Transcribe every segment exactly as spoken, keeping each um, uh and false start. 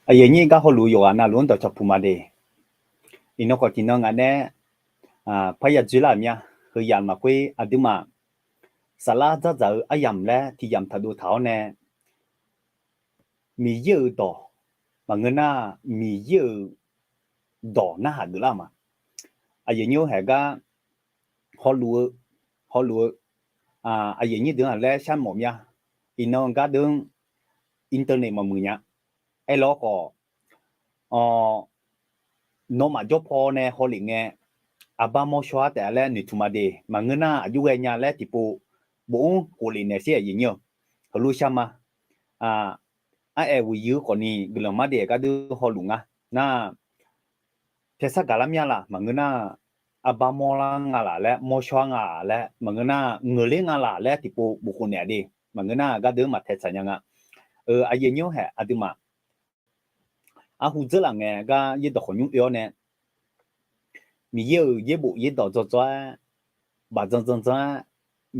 Aqyuif aqnyir gar hawluf yawqghaq navluf-anr dawqcawq puq ma de. Iqnan khawf tiqnan ngaq nae parya dzoerlar-euq mya. Heuyaq maqkhoer aqduimaf saflar dzardzaq-eu aryamq laer tiq yamq taqdov taq-awr nae, Miqyaer-euq dawq maqngeur nar, Miqyaer-euq dawq narhaq geuflar-euq ma. Aqyuif aqnyir-or haeq gar hawluf-eu, hawluf-eu, aqyuif aqnyir deuq-anr laer sharmawf mya. Iqnan gardeuv-anr internet maqmuiq nya. Aerlawr khawf, nawmaf jawr paw nae hawlef ngae, aqbar mawr shawr-ar taef-a laer noeqtmq ma de. Maqngeur nar aqjox ghae nya laer tiqpov bof-anr khoflef naeq sher aqyuif aqnyir-eu. Heulof shar ma. Aer-aer ghoeqyuif khawfni guiqlanq mar de gardeuv hawluf nga. Nar, taesar gaqlar mya laf maqngeur nar, aqbar mawrlar nga laf laer, mawr shawr-ar nga laf laer, maqngeur nar ngeuqler nga laf laer tiqpov bof khofnaeq-a de. Maqngeur nar gardeuv maqtae tsaq nya nga. Aqyuif aqnyir-or haeq aqduimaf arhu dzeurlaf ngae gar yaerdawq khawqnymr oe-awr nae, Miqyaer-euq yaerbof yaerdawq dzawdzaw-aer, bafdzan dzandzan-aer,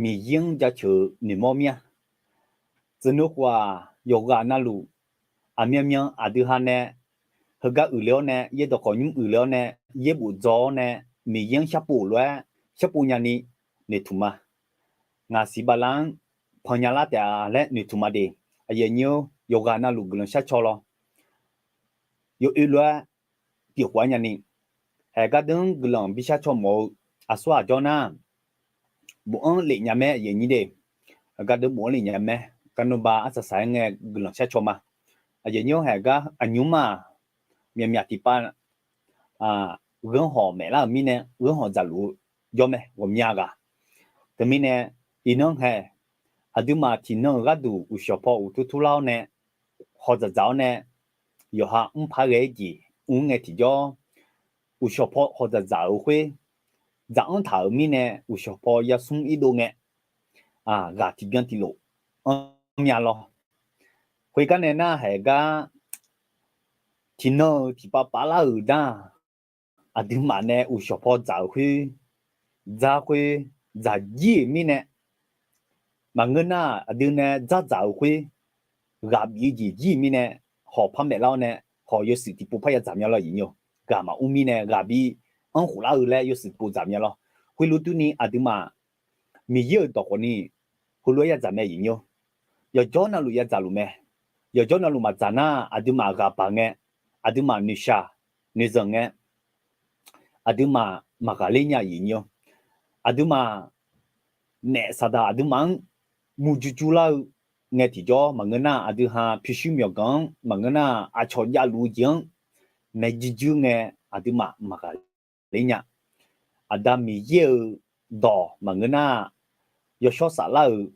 Miqyaer-anr jaceuq-eu noeqmawr mir-a. Tsuif nui khof-aq, yawqghaq navluf aqmyanmyan aqdui ha nae heugar uiqle-awr nae, yaerdawq khawqnymr uiqle-awr nae, yaerbof dzaw-awr nae, Miqyaer-anr sharpov lof-aer sharpov nyani noeqtmq ma. Ngaq siq bala-anr pannya lar taef-a laer noeqtmq ma de. Aqyuif aqnyir-or, yawqghaq navluf guiqlanq shar caw lawr. Yawoer lof-aer pyeuf khof-ar nyani, haeq gardeuv-anr guiqlanq bishar caw mawf-eu aqsur aqjawr nar, bof-anr lef nya mae aqyuif aqnyir de. Gardeuv bof-anr lef nya mae. Garnmr ba arsaq saq-aer ngae guiqlanq shar caw ma. Aqyuif aqnyir-or haeq gar aqnymr-aq, myaqmyaq tiqpav ghanr hawq maef lar-euq mirnae ghanr hawq dzaqluf-eu jawr mae ghawqmya ghaq. Teumirnae iqnan haeq aqduimaf tiqnan-euq gharduq uqshawq paw uqtur turlar-awr nae, hawdzaq dzaq-awr nae, yawqha mr par ghae-aer jeq mr ngae tiqjawr, uqshawq paw hawdzaq dzaq-euq khoer, dzaq-anr taq-euq mirnae uqshawq paw yasmr irdov ngae, ghaq tiqbyan tiqlof anr mya lawr. Khoergar nae nar haeq gar tiqnan-euq tiqpav pavlar-euq dar, aqduimaf nae uqshawq paw dzaq-euq khoer, dzar khoer, dzaq jir-euq mirnae, maqngeur nar aqdui nae dzardzaq-euq khoer, ghaq bif-eu jeq jir-euq mirnae, hawq par maeflar-awr nae, hawq yawshuif tiqpov parya dzaq mya lawr aqyuif aqnyir-or. Ghaq maqmr mirnae ghaq bi anr khof lar-eu laer yawshuif tiqpov dzaq mya lawr. Khoerlof durni aqduimaf Miqyaer-euq dawq khawfni heulof-aer yadzaq mae aqyuif aqnyir-or. Yawqjawr navluf yadzaq luf mae. Yawqjawr navluf maqdzaq nar aqduimaf ghaq baq ngae, aqduimaf noeqshaq noeqzanq ngae, aqduimaf maqghaqler nya aqyuif aqnyir-or. Aqduimaf naef saqdaq aqduimaf-anr murjur jur lar-eu ngae tiqjawr maqngeur nar, aqdui ha pyurshuir myawqganq-anr maqngeur nar, aqcawq javluf-eu jeq-anr maeq juir juir ngae, aqduimaf maqghaqler nya. Aqda Miqyaer-euq dawq maqngeur nar, yawshawr saflar-euq,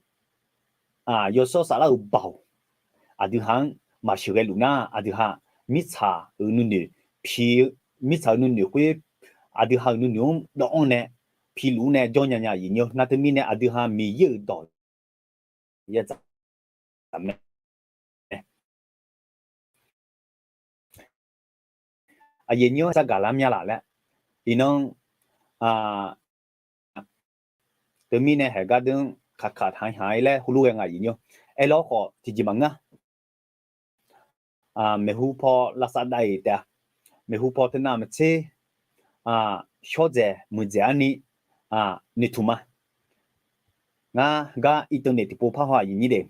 yawshawr saflar-euq baoq aqdui ha-anr maqsheuqghae luf nar, aqdui ha mirtsaq-euq nuinoeq pi, mirtsaq-euq nuinoeq khoer, aqdui ha-euq nuinoeq-anr dawv-anr nae piluf-ur nae jawr nya nya aqyuif aqnyir-or. Nar teumirnae aqdui ha Miqyaer-euq dawq yadzaq mae. Aqyuif aqnyir-or, sar gaqlar mya laf laer, iqnan teumirnae haeq gardeuv-anr kaqkaq tanqhaq-ir laer heulof ghae nga aqyuif aqnyir-or. Aerlar khawf tiqjeq maqngeur-a. Maeqhu paw lavsav dav-iq taef-a. Maeqhu paw teunav maqtser, shawrdzaeq muiqdzaeq-ar ni noeqtmq ma. Ngar gar internet tiqpov parhaw aqyuif aqnyir de.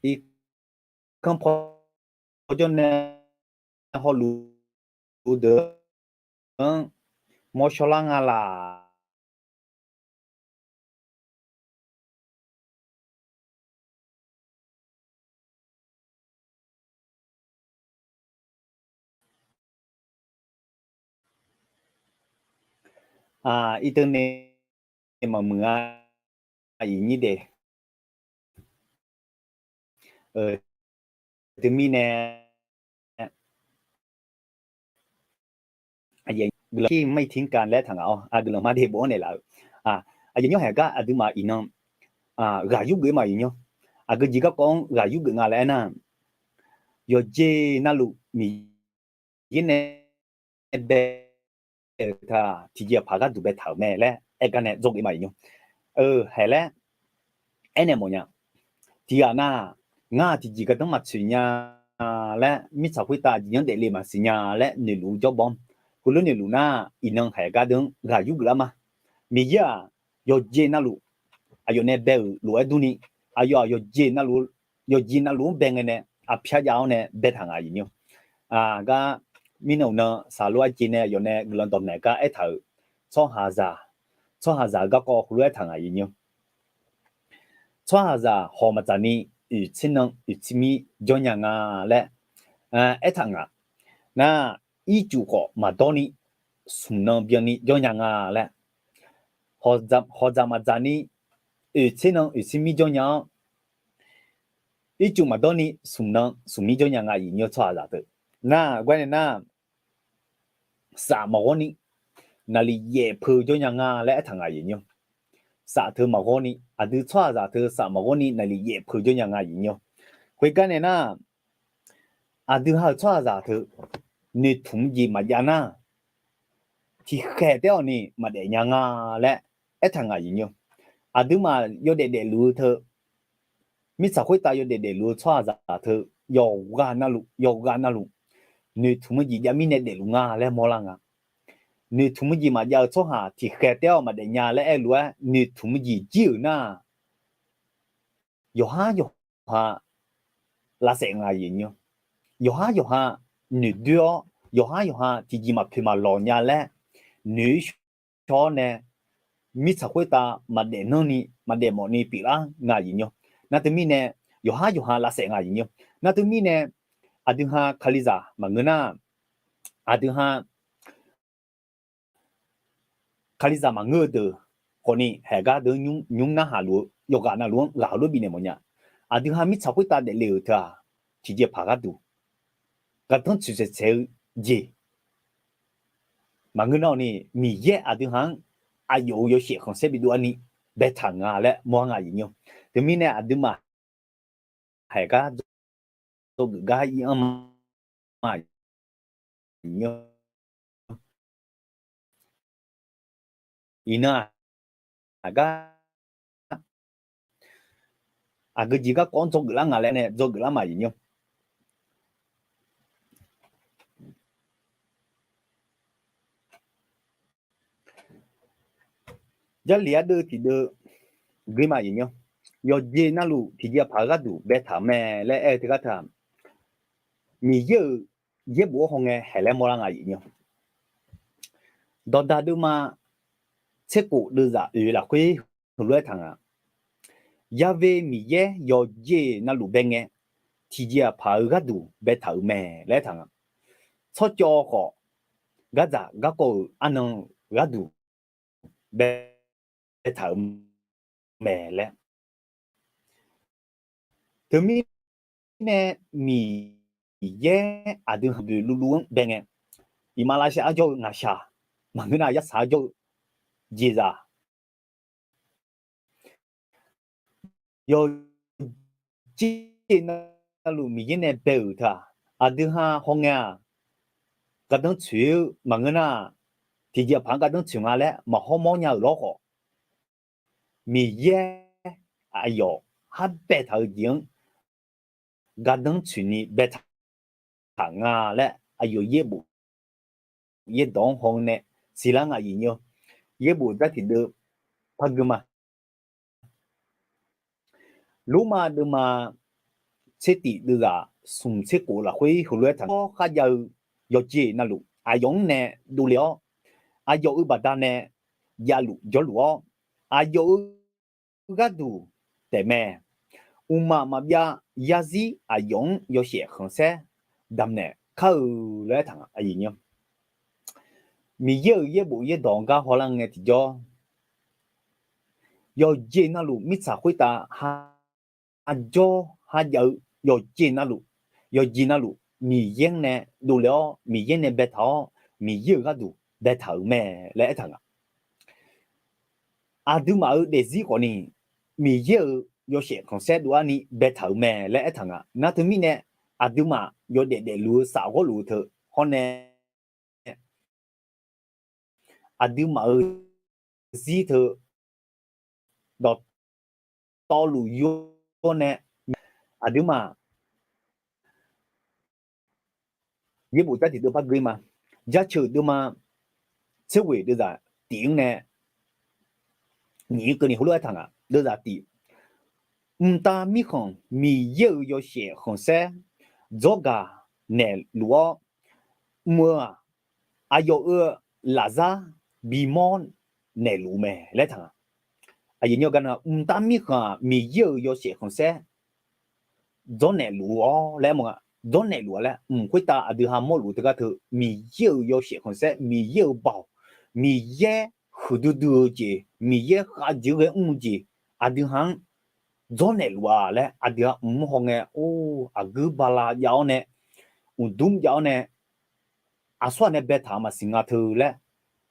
Irkanr paw jawr nae hawluf-eu deuq-anr mawr shawrlar nga laq. Internet maqmuiq-a aqyuif aqnyir de. Teumirnae guiqlanq ที่ไม่ทิ้งกัน laer taq ngaq-awr, guiqlanq ma de bofanr naeqlaf-eu. Aqyawf nymr haeq gar aqduimaf iqnan ghaq yurgeuf ma iqnymr. Aqgeu jeq garkawv-anr ghaq yurgeuf nga laer aernar, yawqjeq navluf Miqyaer nae bae-euq taq tiqjeq paq gharduq baetaq-euq mae laer aer gar nae dzawgeuf ma iqnymr. Haeq laer aernaeq mawfnya. Tiqghaq nar, ngar-aq tiqjeq gardanr maqtsoeq nya laer, mirtsaq khoertav aqjeq nyanr daefle maqsiq nya laer noeqluf-eu jawr baw-anr, heulof noeqluf nar, iqnan haeq gar deuq-anr ghaq yurgeuf lar ma. Miqyaer-aq, yawqjeq navluf aqyawf nae bae-euq lof-aer durni, aqyawf-aq, yawqjeq navluf-anr bae ngae nae, aqpyar jav-awr nae baetaq ngaq iqnymr. Gar mirnan uqnan saqlor arjeq nae aqyawf nae guiqlanq dawqmaeq gar aertaq-euq tsawrhaqzaq, tsawrhaqzaq-euq garkawv heulof-aer taq ngaq iqnymr. Tsawrhaqzaq hawq maqdzaq ni, oeq tser nan oeq tser mir jawr nya nga laer aertaq ngaq. Nar, ircuf khawf maqdawr ni, smq nan byanni jawr nya nga laer, hawq dzaq maqdzaq ni, oeq tser nan oeq tser mir jawr nya-awr, ircuf maqdawr ni smq nan smq mir jawr nya nga iqnymr tsawrhaqzaq teu. Nar, gar nae nar, saf maqghawr ni naqliq yaef peu jawr nya nga laer aertaq ngaq iqnymr. Saf teu maqghawr ni, aqdui tsawrhaqzaq teu saf maqghawr ni naqliq yaef peu jawr nya nga iqnymr. Khoergar nae nar, aqdui ha-euq tsawrhaqzaq teu noeqtmq jeq maqjav nar, tiqkhaeq taef-awq ni maqdaef nya nga laer aertaq ngaq iqnymr. Aqduimaf yawdaef daefluf-eu teu, mirtsaq khoertav yawdaef daefluf-eu tsawrhaqzaq teu, yawqghaq navluf, yawqghaq navluf noeqtmq-eu jeq jav mirnae daefluf nga laer mawrlar nga. Noeqtmq-eu jeq maqjav-eu tsawrhaq tiqkhaeq taef-awq maqdaef nya laer aerluf-aer, noeqtmq-eu jeq jir-euq nar, yawqhar yawqha lavsaef nga iqnymr. Yawqhar yawqha noeqdoer-awr, yawqhar yawqha tiqjeq maqpoeq maqlawq nya laer noeq-ir shawr-awr nae, mirtsaq khoertav maqdaef nanr ni maqdaef mawf ni pyeuflar nga iqnymr. Nar teumirnae, yawqhar yawqha lavsaef nga iqnymr. Nar teumirnae, aqdui ha Kalizaq maqngeur nar, aqdui ha Kalizaq maqngeur-eu deuq khawfni haeq gar deuq nymr narhaq luf-eu yawqghaq navluf-anr ghaq heulof bifnaeq mawfnya. Aqdui ha mirtsaq khoertav daefle-euq teu-aq, tiqjeq paq gharduq gardanr tsoeq tsaeq tsaeq-eu jeq maqngeur nar-awq ni, Miqyaer aqdui ha-anr aqyawf-euq yawshaef khanqsaer bidov-ar ni baetaq nga laer mawr-ar nga iqnymr. Teumirnae aqduimaf haeq gar dzawgeuf gar ir-anr ma iqnymr. Iqnan-aq, aqgar aqgeu jeq garkawv-anr dzawgeuf lar nga laer nae dzawgeuf lar ma iqnymr. Jarlif ardeuv tiqdeuv gui ma iqnymr. Yawqjeq navluf tiqjeq paq-eu gharduq baetaq-euq mae laer aer-eu teugar teu-aq, Miqyaer-euq yaerbof-anr hawngae haeq laer mawrlar nga iqnymr. Dawqdaq deuvma tserkhof deuvzaq oeq lafkhoer heulof-aer taq nga. Ya've Miqyaer yawqjeq navluf bae ngae, tiqjeq paq-eu gharduq baetaq-euq mae laer aertaq nga. Tsawrcawv khawf, gardzaq garkawv-euq arnan-eu gharduq baetaq-euq mae laer. Teumirnae Miqyaer aqdui ha boeq luvluv-anr bae ngae, iqmalavshav arjawr-eu ngaqshaq, maqngeur nar yarsaq arjawr-eu jeqzaq, yawqjeq navluf Miqyaer nae bae-euq teu-aq, aqdui ha hawngae-aq, gardanr tsoeq-eu maqngeur nar, tiqjeq paq-anr gardanr tsoeq nga laer maqhawr mawrnya-euq lawr khawf, Miqyaer aqyawf har baetaq-eu jeq-anr gardanr tsoeqni baetaq nga laer aqyawf yaerbof yaerdawq-anr haw nae siqlar nga iqnymr. Yaerbof dzar tiqdeuv par gui ma. Lormav deuvma tsertif deuvzaq smq tserkhof lafkhoer heulof-aer taq-awr, kharjav-eu yawqjeq navluf aqyawf-anr nae dovle-awr, aqyawf-euq baqdanae javluf jawrluf-awr, aqyawf-euq gharduq taefmae. Mqmaq maqbyav yarzir aqyawf-anr yawshaef khanqsaer damqnaeq kar-eu laer aertaq-a. Miqyaer-euq yaerbof yaerdawq-anr gar hawlar ngae tiqjawr, yawqjeq navluf mirtsaq khoertav ha jawr ha jav-eu yawqjeq navluf, yawqjeq navluf Miqyaer-anr nae dovle-awr, Miqyaer nae baetaq-awr, Miqyaer-euq gharduq baetaq-euq mae laer aertaq nga. Aqduimaf-euq daefzir khawfni Miqyaer-euq yawshaef khanqsaer dovlarni baetaq-euq mae laer aertaq nga. Nar teumirnae aqduimaf yawdaef daefluf-eu saf ghawrluf-eu teu hawr nae aqduimaf-euq zir teu dawqtawvluf yur-awr nae aqduimaf yaerbof jar tiqdeuv par geur-ir ma. Jaceuq deuvma tserghoeq deuvzaq tiq-anr nae nyiq-ir keuvni heulof-aer taq nga. Deuvzaq tiq, mqtav mirkhanq Miqyaer-euq yawshaef khanqsaer dzawrgaq naeqluf-awr, mq-eu-aq, aqyawf-euq lafzar bimawr naeqluf-eu mae laer taq nga. Aqyawf nyaw gar na mqtav mirkhanq-aq Miqyaer-euq yawshaef khanqsaer dzawrnaeq luf-awr laer aer mawf nga. Dzawrnaeq luf-a laer mq khoertav aqdui ha mawrluf-eu teugar teu Miqyaer-euq yawshaef khanqsaer, Miqyaer-euq baoq, Miqyaer huiqdui dui-eu jeq, Miqyaer khavjeq ghae mr-eu jeq, aqdui ha-anr dzawrnaeq luf-a laer aqdui ha mq-anr hawngae, or, aqguir bala jav-awr nae, uqdmr jav-awr nae, aqsur ghaq nae baetaq-euq maqsiq nga teu laer,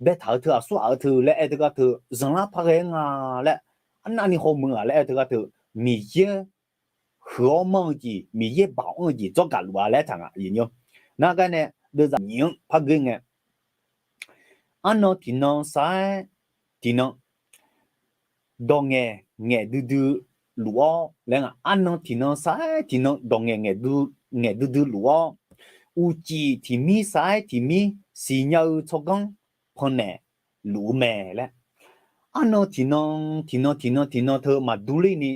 baetaq-eu teu aqsur ghaq-eu teu laer aer teugar teu zanqlar par ghae-aer nga laer, arnavni hawmuiq-aq laer aer teugar teu, Miqyaer huiq-awr manr-eu jeq, Miqyaer baoq anr-eu jeq dzawrgaq luf-a laer aertaq nga. Nar gar nae deuvzaq nyiq-anr par geur ngae, arnan tiqnan sar-aer tiqnan dawq ngaeq ngaeq duidui luf-awr laer nga. Arnan tiqnan sar-aer tiqnan dawq ngaeq ngaeq duidui luf-awr, uqcif tiqmir sar-aer tiqmir siqnya-eu tsawrganr pannaeq luf-eu mae laer. Arnan tiqnan tiqnan tiqnan tiqnan teu maqdur ler ni,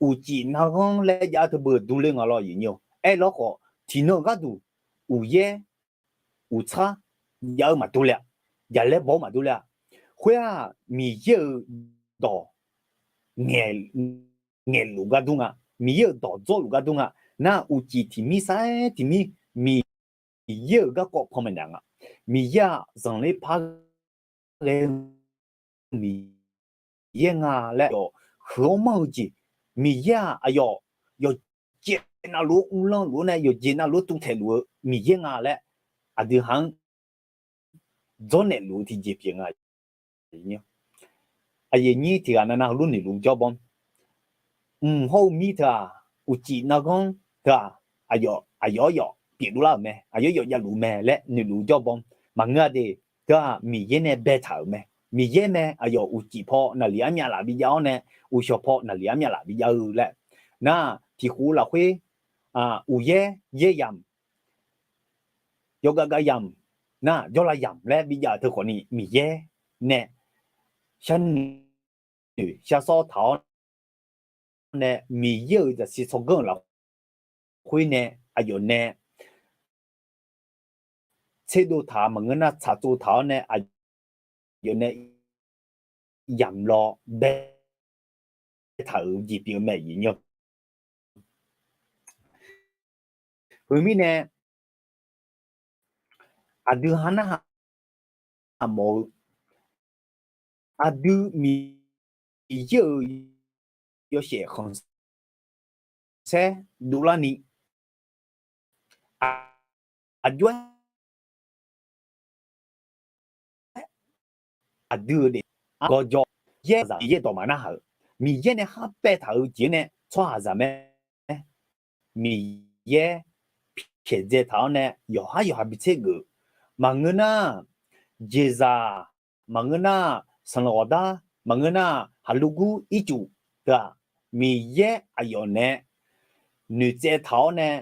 uqcif narghanr laer jav-eu teu beu durler nga lawr, aqyuif nyir-awr. Aerlawr khawf, tiqnan-euq gharduq uqyaer uqtsar jav-eu maqdur le-a, jaqlaer baw-eu maqdur le-a. Khoer-aq, Miqyaer-euq dawq ngaeqluf gar dur nga. Miqyaer-euq dawq dzawrluf gar dur nga. Nar uqcif tiqmir sar-aer tiqmir Miqyaer-euq garkawv panmaeq naeq nga. Miqyaer-aq, zanqler par ghae-eu Miqyaer nga laer, aqyawf huiq-awr manr-eu jeq, Miqyaer-aq, aqyawf yawqjeq navluf-anr uvlanr luf-awr nae yawqjeq navluf-anr tuvtaeq luf-eu Miqyaer nga laer, aqdui ha-anr dzawrnaeq luf-eu tiqjeq pyeuf nga. Aqyuif nyir tiqghaq navnav heulof noeqluf jawr baw, mq hawr-eu mir teu-aq, uqcif narghanr teu-aq, aqyawf aqyawf pyeufdov lar-euq mae, aqyawf yawf javluf mae laer noeqluf jawr baw. Maqngeur-a de, teu-aq Miqyaer nae baetaq-euq mae. Miqyaer mae, aqyawf uqcif paw naqliq armyav laf bijav-awr nae, uqshawq paw naqliq armyav laf bijav-eu laer. Nar tiqkhof lafkhoer, uqyaer yaer yamq, yawgav gav yamq, nar jawrlav yamq laer bijav-euq teu khawfni Miqyaer nae sharnoeq shar sawr taq-awr nae, Miqyaer-euq zaqsiq tsawrganr-euq lafkhoer nae aqyawf nae tserdov taq-a maqngeur nar tsaqtsov taq-awr nae aqyawf nae yamq law baetaq-euq jeq pyeuf-eu mae, aqyuif nyir-awr. Heumirnae, aqdui ha narhaq mawf-eu, aqdui Miqyaer-euq yawshaef khanqsaer dovlarni, aq, aqjox-aer aqdui-euq daef gawqjawq, yaer zaq Miqyaer dawq maqnarhaq-euq, Miqyaer nae khar baetaq-euq jeq-anr nae tsawrhaqzaq mae. Miqyaer pyaeqdzae taq-awr nae yawqhar yawqha bi tsergeuf-eu, maqngeur nar jeqzaq, maqngeur nar sanqlanq ghawqdar, maqngeur nar haqlogur ircuf teu-aq, Miqyaer aqyawf nae noeqtsaev taq-awr nae,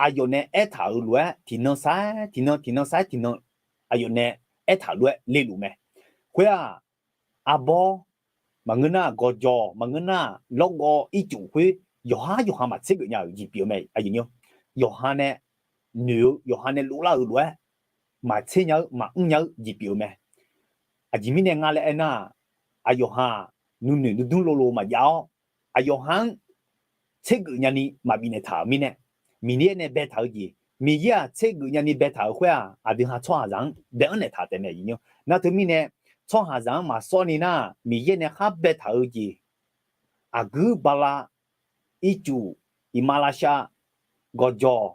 aqyawf nae aertaq-euq lof-aer tiqnan sar-aer tiqnan, tiqnan sar-aer tiqnan, aqyawf nae aertaq lof-aer leluf mae. Khoer-aq, arbawr, maqngeur nar gawqjawq, maqngeur nar lawrgawv ircuf khoer yawqhar yawqha maqtser geuf nya-euq jeq pyeuf-eu mae, aqyuif nyir-awr. Yawqha nae noeq-eu, yawqha nae dovlar-euq lof-aer maqtser nya-eu, maqmr nya-eu jeq pyeuf-eu mae. Aqjeq mirnae nga laer aernar, aqyawf ha nuinoeq nuidmr lolo maqjav-awr, aqyawf ha-anr tsergeuf nyani maqbif naeqtaq-euq mirnae, Miqyaer nae baetaq-eu jeq, Miqyaer-aq tsergeuf nyani baetaq-euq khoer-aq, aqdui ha tsawrhaqzaq-anr bae-anr naeqtaq taef mae, aqyuif nyir-awr. Nar teumirnae, tsawrhaqzaq-anr maqsawr ni nar, Miqyaer nae khar baetaq-eu jeq, aqguir bala, ircuf, iqmalavshav, gawqjawq,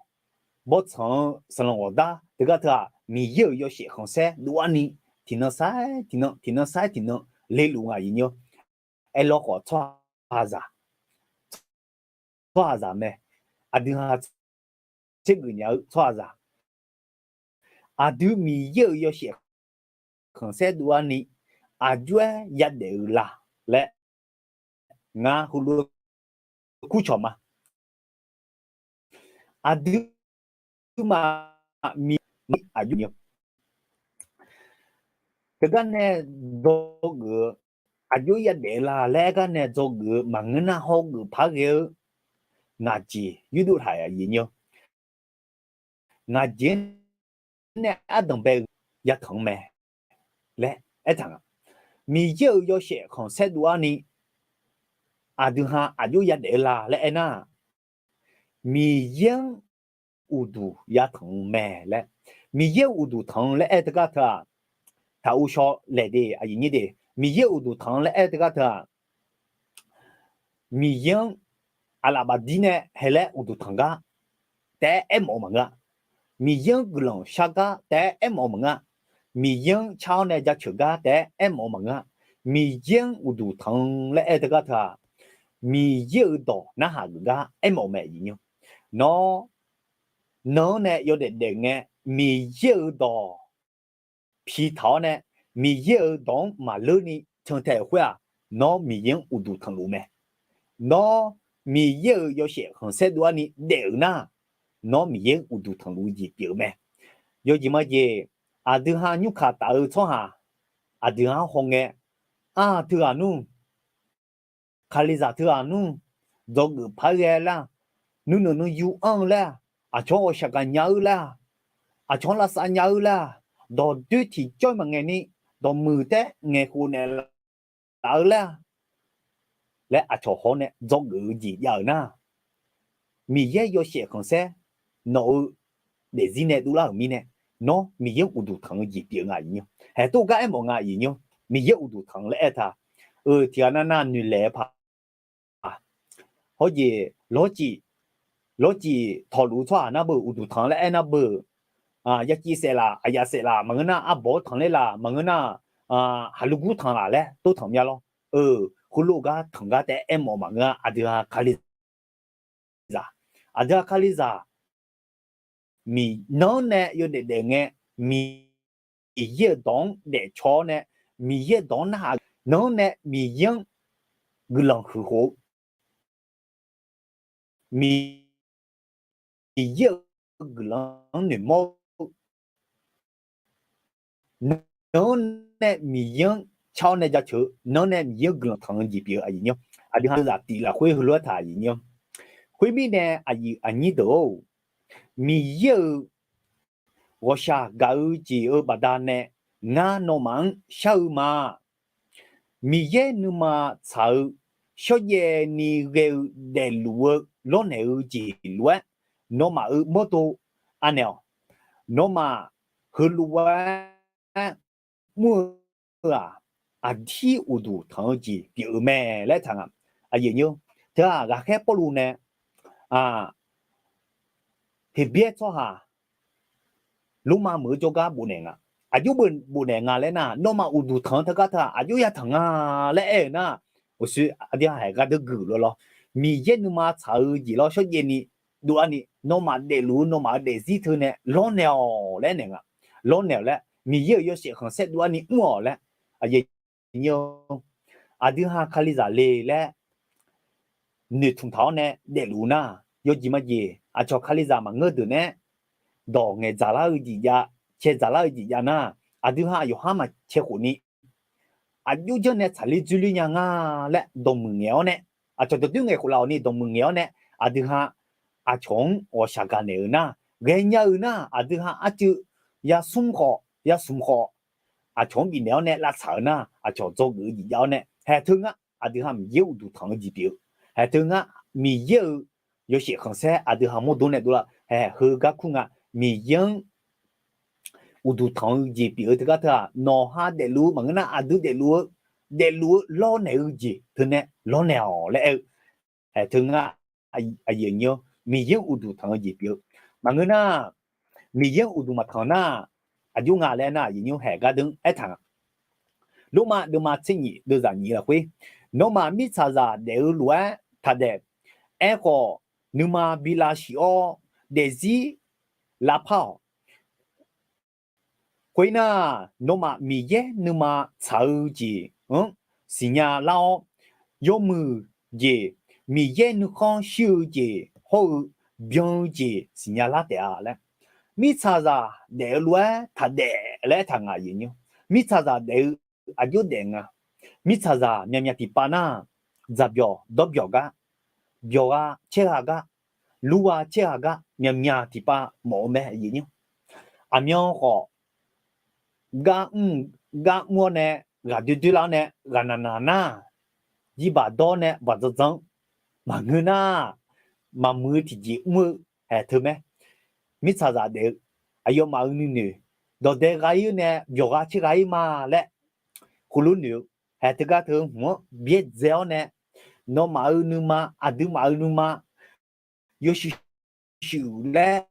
bawrtsanq-eu sanqlanq ghawqdar teugar teu-aq, Miqyaer-euq yawshaef khanqsaer dov-ar ni, tiqnan sar-aer tiqnan, tiqnan sar-aer tiqnan leluf nga aqyuif nyir-awr. Aerlawr khawf tsawrhaqzaq, tsawrhaqzaq mae. Aqdui ha tsergeuf nya-eu tsawrhaqzaq, aqdui Miqyaer-euq yawshaef khanqsaer dov-ar ni, aqjox-aer yadaef-eu la laer ngar heulof-aer kurcawq ma. Aqduimaf Miqyaer aqjox-a, teugar nae dzawgeuf-eu, aqjox yadaef la laer aer gar nae dzawgeuf-eu maqngeur nar, hawgeuf par ghae-eu ngaq jeq yurdov taq-euq aqyuif nyir-awr. Ngaq jeq-anr nae ardanq bae-eu yatanq-anr mae laer aertaq nga. Miqyaer-euq yawshaef khanqsaer dov-ar ni, aqdui ha aqjox yadaef-eu la laer aernar, Miqyaer-anr uqduq yatanq-eu mae laer. Miqyaer uqduq tanq-eu laer aer teugar teu-aq, taqu shaw laeq de aqyuif nyir de, Miqyaer uqduq tanq-eu laer aer teugar teu-aq, Miqyaer-anr aqlaf bafdir nae haelaer uqduq tanq gar taef-aer aermawf-eu maqngeur-a. Miqyaer-anr guiqlanq shar gar taef-aer aermawf-eu maqngeur-a. Miqyaer-anr car-awr nae jaceuq gar taef-aer aermawf-eu maqngeur-a. Miqyaer-anr uqduq tanq-eu laer aer teugar teu-aq, Miqyaer-euq dawq narhaq geuf gar aermawf-eu mae aqyuif nyir-awr. Nawr, nan-anr nae yawdaef daef ngae, Miqyaer-euq dawq pi taq-awr nae, Miqyaer-euq dawq-anr maqleur ni cantae-euq khoer-aq, nawr Miqyaer-anr uqduq tanqluf mae. Nawr Miqyaer-euq yawshaef khanqsaer dov-ar ni daef-euq nar, nawr Miqyaer-anr uqduq tanqluf-eu jeq pyeuf-eu mae. Yawjeq majeq, aqdui ha nymrkaq taf-eu tsawrhaq aqdui ha-anr hawngae, aq, teughaq nmr, Kalizaq teughaq nmr, dzawgeuf par ghae lar, nuinoeq nuiyu anr-eu laer-aq, aqcawq-anr ghawqshaq gaqnya-eu laer-aq, aqcawq-anr lavsav nya-eu laer-aq, dawqdoer tiqjawr maqngaeq ni, dawqmuiq taef ngaeqkhof naeqlaf-eu laer-aq, laer aqcawq haw-awr nae dzawgeuf-eu jeq jav-euq nar, Miqyaer yawshaef khanqsaer nawq-eu daefzir nae dovlar-euq mirnae, nawr Miqyaer uqduq tanq-eu jeq pyeuf nga aqyuif nyir-awr. Haeq tov gar aermawf nga aqyuif nyir-awr. Miqyaer uqduq tanq laer aer taq-eu tiqghaq nar nar noeqlaeq-eu paq hawjeq, lawrcif, lawrcif tawqluf-eu tsawrhaq nar beu uqduq tanq laer aer nar beu, yaciv saef laf, aqyaf saef laf, maqngeur nar arbawq-anr tanqler laf, maqngeur nar haqlugur tanq laf laer tov tanq mya lawr. Heulof gar tanq gar taef-aer aermawf maqngeur-a. Aqdui ha Kalizaq zaq, aqdui-aq Kalizaq, Miq, nan-anr nae yawdaef daef ngae, Miqyaer-euq dawq-anr daefcaw-awr nae, Miqyaer-euq dawq-anr narhaq, nan-anr nae Miqyaer-anr guiqlanq huiq khof-eu, Miqyaer-euq guiqlanq-anr noeqmawr-eu, nan-anr nae Miqyaer-anr car-awr nae jaceuq-eu, nan-anr nae Miqyaer-anr guiqlanq tanq-eu jeq pyeuf-eu aqyuif nyir-awr. Aqdui ha zaqtif lafkhoer heulof-aer taq aqyuif nyir-awr. Khoermirnae aqyuif aqnyir deuq-or, Miqyaer-euq ghawqshaq gaq-eu jeq-eu baqdanae ngar nawmaf-anr shar-eu ma. Miqyaer nuima tsaq-eu shawrjaev ni ghae-eu daefluf-eu lawrnaeq-eu jeq lof-aer, nawmaf-euq mawrdo anaeq-awq. Nawmaf heulof-aer mr-eu-aq, aqdir uqduq tanq-eu jeq pyeuf-eu mae laer taq nga. Aqyuif nyir-awr, teu-aq ghaqkhaer Pawrluv nae Heqbyaer tsawrhaq Lormav meuq-eu jawrgar bofnaeq nga. Aqjox bofnaeq nga laer nar, nawmaf uqduq tanq-eu teugar teu-aq aqjox yatanq nga laer aer-euq nar, uqshoe aqdui ha haeq gardeur gui-euq lawr lawr. Miqyaer nuima tsaq-eu jeq lawr shawrjaev ni dov-ar ni, nawmaf daefluf-eu nawmaf-euq daefzir teu nae lawrnaeq-awq laer naeq nga. Lawrnaeq-awq laer, Miqyaer-euq yawshaef khanqsaer dov-ar ni mr-awq laer, aqyuif nyir-awr, aqdui ha Kalizaq le laer noeqtmq taq-awr nae daefluf-eu nar, yawjeq majeq aqcawq Kalizaq maqngeur deuq nae dawq ngaeqdzaq lar-eu jeq jav, caedzaq lar-eu jeq jav nar, aqdui ha aqyawf har maqcae khof ni, aqjox janr nae tsaqler dzoerler nya nga laer dawqmuiq ngaeq-awr nae, aqcawq dawqdoer ngaeq khof laf-awq ni dawqmuiq ngaeq-awr nae, aqdui ha aqcawq-anr ghawqshaq gaqnaeq-euq nar, ghaenya-euq nar, aqdui ha arcuiv yasmr khawf yasmq khawf, aqcawq-anr bifnaeq-awr nae lavtsaq-euq nar, aqcawq dzawgeuf-eu jeq jav-awr nae, haeq teu ngar aqdui ha Miqyaer uqduq tanq-eu jeq pyeuf-eu, haeq teu ngar Miqyaer-euq yawshaef khanqsaer aqdui ha mawrdo nae dovlar, haeq heugar kur nga. Miqyaer-anr uqduq tanq-eu jeq pyeuf-eu teugar teu-aq, nawq ha daefluf-eu maqngeur nar, aqdui daefluf-eu, daefluf-eu lawrnaeq-eu jeq teu nae lawrnaeq-awq laer aer-eu, haeq teu ngar, aqyuif aqnyir-awr, Miqyaer-anr uqduq tanq-eu jeq pyeuf-eu maqngeur nar, Miqyaer-anr uqduq maqtanq nar, aqjox nga laer nar, aqyuif nymr haeq gar deuq-anr aertaq nga. Lormav deuvma tser nyif deuvzaq nyif lafkhoer, nawmaf mirtsaqzaq daef-eu lof-aer taqdaef. Aerkhawf, nuima bi lavshuif-awr daefzir lavpar-awq. Khoernar, nawmaf Miqyaer nuima tsaq-eu jeq-anr siqnya lar-awr, yawmuiq jeq, Miqyaer nuikhanr shir-eu jeq hawr-eu byan-eu jeq siqnya lar taef-a laer, mirtsaqzaq daef-eu lof-aer taqdaef laer aertaq nga, aqyuif nymr. Mirtsaqzaq daef-eu aqjox daef nga. Mirtsaqzaq myavmyav tiqpav nar, dzaqbyawq dawrbyawq gar, byawq gha caer gha gar, lur gha caer gha gar, myavmyav tiqpav mawf-eu mae, aqyuif nymr. Aqmyan khawf, gar mr, gar mr-awr nae, ghaq doer doer lar-awr nae, ghaq naqnaq nar, jirbaq dawr nae baq dzandzan-anr, maqngeur nar, maqmuiq-eu tiqjeq mr-eu haeq teu mae. Mirtsaqzaq daef-eu aqyawfmaf-euq nuinoeq, dawqdae gha-ir nae byawq gha caer gha-ir ma laer, khoerlof noeq-eu haeq teugar teu hmq-anr byaerdzae-awr nae, nawmaf-euq nuima, aqduimaf-euq nuima yawshuif shuif laer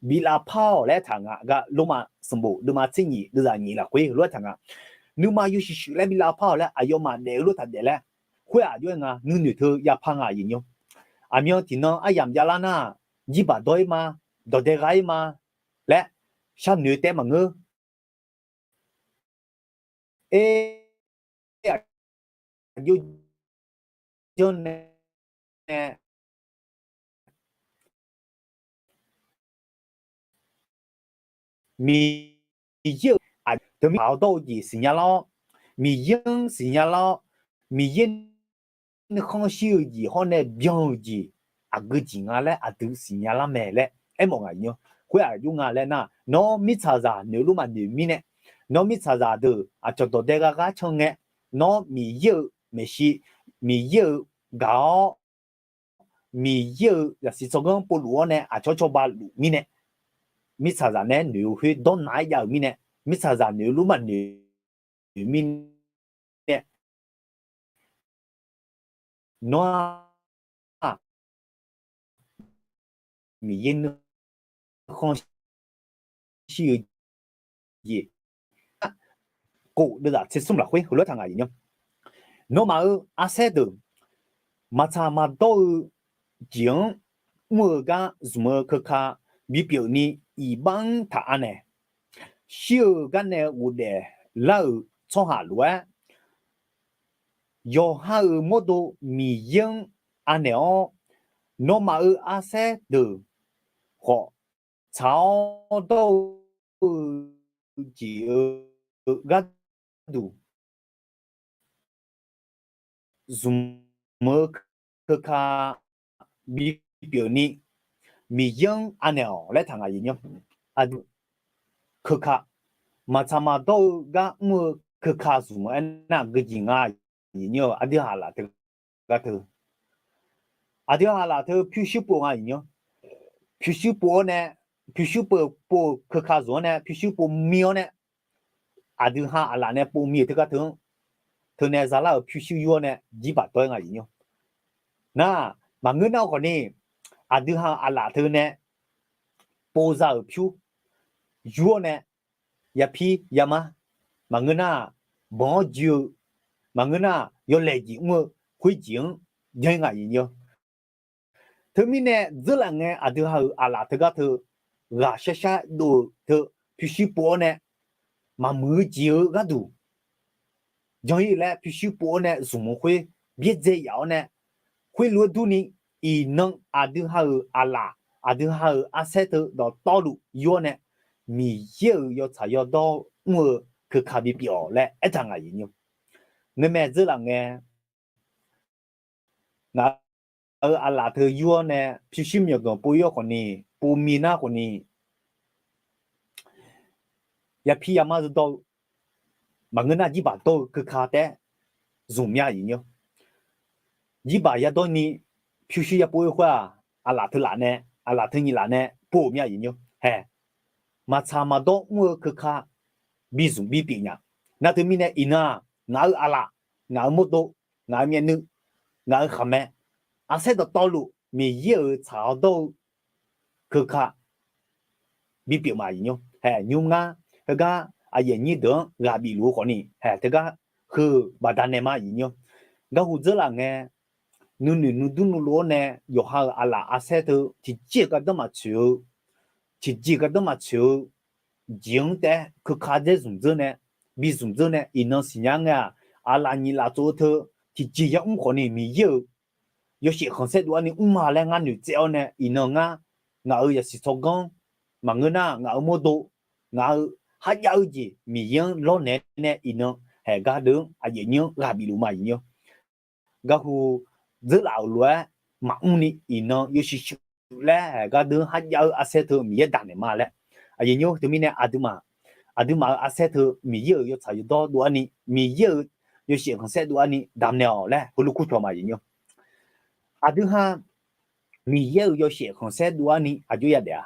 bi lavpar-awq laer taq nga gar, Lormav sanqbof deuvma tser nyif deuvzaq nyif lafkhoer lof-aer taq nga. Nuima yawshuif shuif laer bi lavpar-awq laer aqyawfmaf daef-eu lof taqdaef laer, khoer-aq jov-aer nga, nuinoeq teu yapar nga, aqyuif nymr. Aqmyan tiqnan aryamq javlar nar, jirbaq dawr-ir ma, dawqdae gha-ir ma laer, sharnoeq taef maqngeur. Aer, aqjox janrnae Miqyaer-euq aqdui-anr taq-awr dawr-eu jeq siqnya lar-awr, Miqyaer-anr siqnya lar-awr, Miqyaer nuikhanr shir-eu jeq hawr nae byan-eu jeq aqgeu jeq nga laer aqdui siqnya lar mae laer aermawf nga, aqyuif nymr. Khoer-aq jov nga laer nar, nawr mirtsaqzaq noeq lor maqnoeq mirnae, nawr mirtsaqzaq deuq aqcawq dawqdae gha gar can ngae, nawr Miqyaer-euq maeqshi, Miqyaer-euq gaq-awr, Miqyaer-euq zaqsiq tsawrganr povluf-awr nae aqcawq cawba luf mirnae, mirtsaqzaq nae noeq-eu khoer dawrnaq-aer jav-euq mirnae, mirtsaqzaq noeq lor maqnoeq mirnae, nawr-aq, Miqyaer nuikhanr shir-eu jeq, kof deuvzaq tser smr lafkhoer heulof-aer taq nga, aqyuif nymr. Nawmaf-euq arsaer deuq maqtsaq maqdawr-eu jeq-anr mr-eu gar zmq-eu keuka bipyeuf ni iqbax-anr taq anaeq. Shir-eu gar nae ghofdaef lar-euq tsawrhaq lof-aer, yawqha-euq mawrdo Miqyaer-anr anaeq-awr, nawmaf-euq arsaer deuq khawf tsaq-awr dawr-eu jeq-eu gharduq zmq-eu keuka bipyeuf ni Miqyaer-anr anaeq-awq laer taq nga, aqyuif nymr. Aqdui keuka, maqtsaq maqdawr-eu gar mr-eu keuka zmq-eu aernar, geujeq nga, aqyuif nymr-eu aqdui haq laf teu gar teu. Aqdui haq laf teu pyurshuir pov nga, aqyuif nymr. Pyurshuir pov-awr nae, pyurshuir pov-eu pov-eu keuka zmq-awr nae pyurshuir pov mir-awr nae, aqdui ha aqlaf nae pov mir-euq teugar teu-anr, teu nae zalar-euq pyurshuir yur-awr nae jirbaq dawr-aer nga, aqyuif nymr. Nar, maqngeur nar khawf ni, aqdui ha-euq aqlaf teu nae pov za-euq pyur yur-awr nae, yapir yamar, maqngeur nar, banq-awr jir-eu, maqngeur nar, yawlaeq jeq mr-eu khoerjeq-anr jan-ir nga, aqyuif nymr. Teumirnae dzeurlaf ngae, aqdui ha-euq aqlaf teugar teu ghaqshar shar dov-euq teu pyurshuir pov-awr nae, maqmuiq-eu jeq-eu gharduq jan-ir laer pyurshuir pov-awr nae zmq-eu khoer byaerdzae yaf-awr nae, khoerlof-aer durni, iqnan aqdui ha-euq aqlaf, aqdui ha-euq arsaer teu dawqtawvluf yur-awr nae, Miqyaer-euq yawtsaq yawdawr mr-eu keuka bipyeuf-awq laer aertaq nga, aqyuif nymr. Ngeurmae dzeurlaf ngae, ngaq-euq aqlaf teu yur-awr nae pyurshuir myawqganq pov yur-awr khawf ni, pov mir nar khawf ni, yapir yamar zardawr-eu, maqngeur nar jirbaq dawr-eu keuka taef-aer zmq mya, aqyuif nymr. Jirbaq yadawr ni pyurshuir yapov-ir khoer-aq, aqlaf teu laf nae, aqlaf teu nyiq laf nae pov-euq mya, aqyuif nymr. Hae, maqtsaq maqdawr mr-eu keuka bizmq bipyeuf nya. Nar teumirnae iqnan-aq, ngaq-euq aqlaf, ngaq-euq mawrdo, ngaq-euq myavnuiv, ngaq-euq khaqmae, arsaer dawqtawvluf Miqyaer-euq tsaq-awr dawr-eu keuka bipyeuf ma, aqyuif nymr. Hae, nymr ngar Heugar aqyuif aqnyir deuq-anr ghaq bifluf-eu khawfni, haeq teugar heu-euq baqdanae ma aqyuif aqnyir-anr. Garhu dzeurlaf ngae, nuinoeq nuidur nuilov-awr nae yawqha-euq aqlaf arsaer teu tiqjeq-eu gardanr maqtsoeq-eu, tiqjeq gardanr maqtsoeq-eu jeq-anr taef-aer keuka dzaer zmq dzeur nae, bi zmq dzeur nae iqnan siqnya ngae-aq, aqlaf nyiq laf tsov-eu teu tiqjeq yamr khawfni Miqyaer-euq yawshaef khanqsaer dov-arni mrma laer ngar noeqtsaev-awr nae iqnan ngar, ngaq-euq yasiq tsawrganr maqngeur nar ngaq-euq mawrdo, ngaq-euq kharjav-eu jeq Miqyaer-anr lawrnaeq nae iqnan haeq gardeuv-anr aqyuif aqnyir-anr ghaq bifluf ma aqyuif aqnyir-anr. Garhu dzeurlaf-euq lof-aer maqmr ni iqnan yawshuif shuif laer haeq gardeuv-anr kharjav-eu arsaer teu Miqyaer daqnaeq ma laer. Aqyuif aqnyir-anr, teumirnae aqduimaf, aqduimaf-euq arsaer teu Miqyaer-euq yawtsaq yawdawr dov-arni, Miqyaer-euq yawshaef khanqsaer dov-arni damnaeq-awq laer heulof kurcawq ma aqyuif aqnyir-anr. Aqdui ha Miqyaer-euq yawshaef khanqsaer dov-arni aqjox yadaef-a.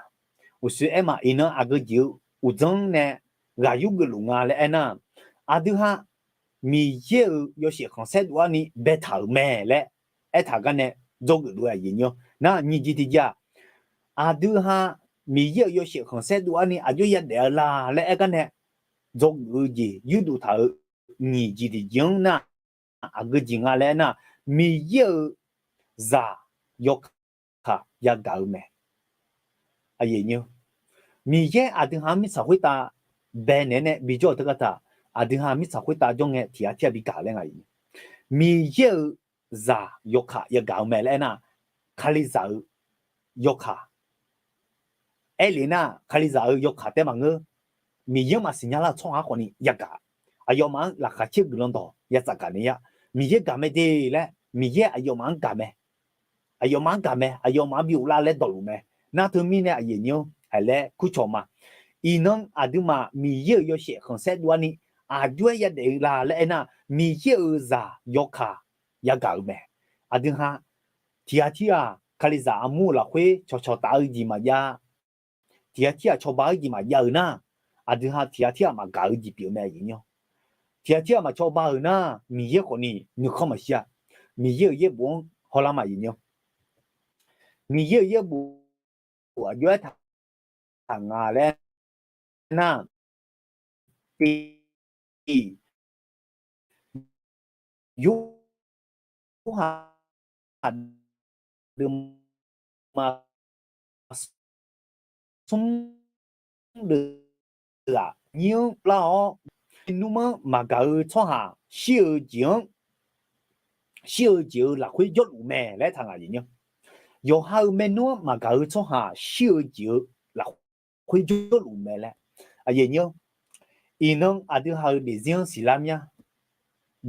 Uqshoe aerma iqnan aqgeu jeq-eu uqdzan-anr nae ghaq yurgeuf luf nga laer aernar, aqdui ha Miqyaer-euq yawshaef khanqsaer dov-arni baetaq-euq mae laer aertaq garnae dzawgeuf luf-eu aqyuif aqnyir-anr. Nar nyiq jeq tiqjeq-aq, aqdui ha Miqyaer-euq yawshaef khanqsaer dov-arni aqjox yadaef-eu la laer aer garnae dzawgeuf-eu jeq yurdov taq-euq nyiq jeq tiqjeq-anr nar, aqgeu jeq nga laer aernar, Miqyaer-euq zaq yawkaq yagaq-eu mae. Miqyaer aqdui ha-anr mirtsaq khoertav baenaeq-aer nae bijawr-eu teugar taq, aqdui ha mirtsaq khoertav jawr ngae tiq ghaq tir ghaq bigaq laer nga. Miqyaer-euq zaq yawkaq yagaq-eu mae laer aernar, Kalizaq-euq yawkaq aer le nar, Kalizaq-euq yawkaq taef maqngeur. Miqyaer-anr maqsiqnya lar-eu tsawrhaq-anr khawfni yagaq. Aqyawfmaf-anr laqkhaq caer guiqlanq dawq ya tsafgaq naeq-a. Miqyaer gaq mae de laer, Miqyaer aqyawfmaf-anr gaq mae. Aqyawfmaf-anr gaq mae, aqyawfmaf-anr bi ghoflar laer dawqluf mae. Nar teumirnae aqyuif aqnyir-anr haeq laer kurcawq ma. Iqnan aqduimaf Miqyaer-euq yawshaef khanqsaer dov-arni aqjox-aer yadaef-eu la laer aernar, Miqyaer-euq zaq yawkaq yagaq-eu mae. Aqdui ha tiq ghaq tir ghaq Kalizaq armur-eu lafkhoer cawqcawq taf-eu jeq maqjav, tiq ghaq tir ghaq cawba-eu jeq maqjav-euq nar, aqdui ha tiq ghaq tir ghaq maqgaq-eu jeq pyeuf-eu mae aqyuif aqnyir-anr. Tiq ghaq tir ghaq maqcawba-euq nar, Miqyaer khawfni nuikhanr maqshir-a. Miqyaer-euq yaerbof-anr hawlar ma aqyuif aqnyir-anr. Miqyaer-euq yaerbof aqjox-aer taq nga laer nar, tiq, Yorhaq deuvma smr deuv-aq nyir-anr lar-awr, nmr-anr maqgaq-eu tsawrhaq shir-eu jeq-anr, shir-eu jeq-euq lafkhoer jawrluf mae laer taq nga aqyuif aqnyir-anr. Yawqha-euq maernmr-anr maqgaq-eu tsawrhaq shir-eu jeq-euq lafkhoer jawrluf mae laer. Aqyuif aqnyir-anr, iqnan aqdui ha-euq daefzir-anr siqlar mya.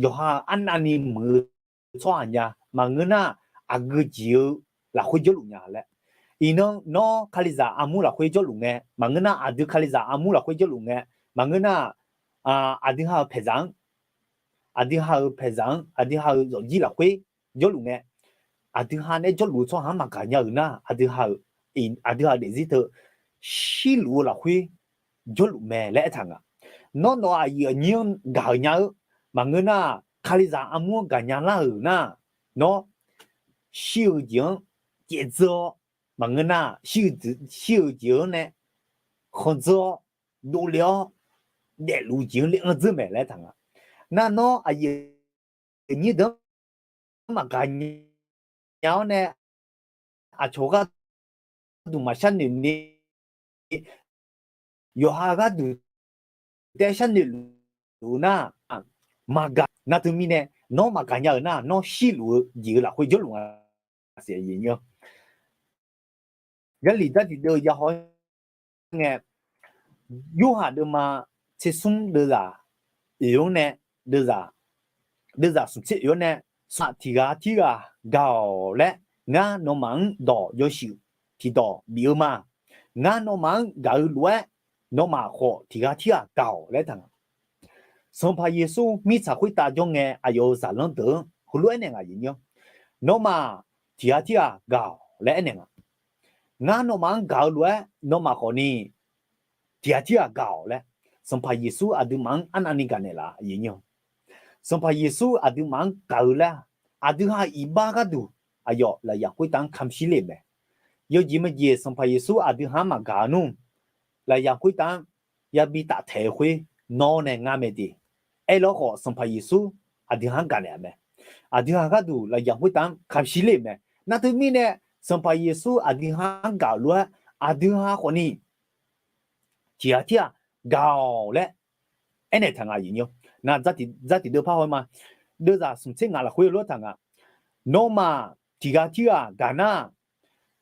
Yawqha arnavni muiq-eu tsawrhaq nya maqngeur nar, aqgeu jeq-eu lafkhoer jawrluf nya laer. Iqnan nawr Kalizaq armur lafkhoer jawrluf ngae maqngeur nar, aqdui Kalizaq armur lafkhoer jawrluf ngae maqngeur nar, aqdui ha-euq paeqzaq-anr, aqdui ha-euq paeqzaq-anr, aqdui ha-euq zawqjir lafkhoer jawrluf ngae, aqdui ha nae jawrluf-eu tsawrhaq-anr maqgaq nya-euq nar, aqdui ha-euq, aqdui ha-euq daefzir teu shirluf-eu lafkhoer jawrluf mae laer aertaq nga. Nawr nawq-euq aqyuif aqnyir-anr gaq-euq nya-eu maqngeur nar, Kalizaq armur-anr gaqnya lar-euq nar, nawr shir-eu jeq-anr caevdzeur-awr maqngeur nar, shir-eu jeq-anr nae khanqdzeur-awr dovle-awr daefluf-eu jeq-anr le anr dzeur mae laer aertaq nga. Nar nawr aqyuif aqnyir deuq-anr maqgaq nya-awr nae, aqcawq gharduq maqshar noeq ni, yawqha gharduq taef sharnoeq luf-eu nar, maqgaq nar teumirnae, nawr maqgaq nya-euq nar, nawr shirluf-eu jeq-euq lafkhoer jawrluf nga siq. Jarlif dartiq deuv-eu yahaw ngae, Yorhaq deuvma tsersmr deuvzaq oeq-anr nae, deuvzaq, deuvzaq smqtser oeq-anr nae, sanqpaq tiq ghaq tirghaq gaq-awq laer ngar nawmaf-anr dawq yawshuif tiqdawq bif-eu ma. Ngar nawmaf-anr gaq-eu lof-aer, nawmaf khawf tiq ghaq tirghaq gaq-awq laer taq nga. Sanqpaq Yeqsur mirtsaq khoertav jawr ngae, aqyawf-euq zaqlanr deuq-anr heulof-aer naeq nga aqyuif aqnyir-anr, nawmaf tiq ghaq tirghaq gaq-awq laer aernaeq nga. Ngar nawmaf-anr gaq-eu lof-aer nawmaf khawfni tiq ghaq tirghaq gaq-awq laer, Sanqpaq Yeqsur aqduimaf-anr arnavni gaqnaeq laf aqyuif aqnyir-anr. Sanqpaq Yeqsur aqduimaf-anr gaq-eu laer, aqdui ha-euq iqbax gharduq aqyawf lafyaq khoertav-anr kamq shir le-euq mae. Yawjeq majeq Sanqpaq Yeqsur aqdui ha-anr maqgaq-eu nmr, lafyaq khoertav-anr yabi taftaeq-eu khoer nawr nae ngar mae de. Aerlawr khawf, Sanqpaq Yeqsur aqdui ha-anr gaqnaeq-a mae. Aqdui ha gharduq lafyaq khoertav-anr kaqshir le-euq mae. Nar teumirnae, Sanqpaq Yeqsur aqdui ha-anr gaq-euq lof-aer, aqdui ha khawfni tiqghaq tirghaq gaq-awq laer aernaeq taq nga, aqyuif nymr. Nar dzartiq dzartiq deuvpar haw-aer ma. Deuvzaq smq tser ngaq lafkhoer lof-aer taq nga. Nawmaf tiqghaq tirghaq gaq nar,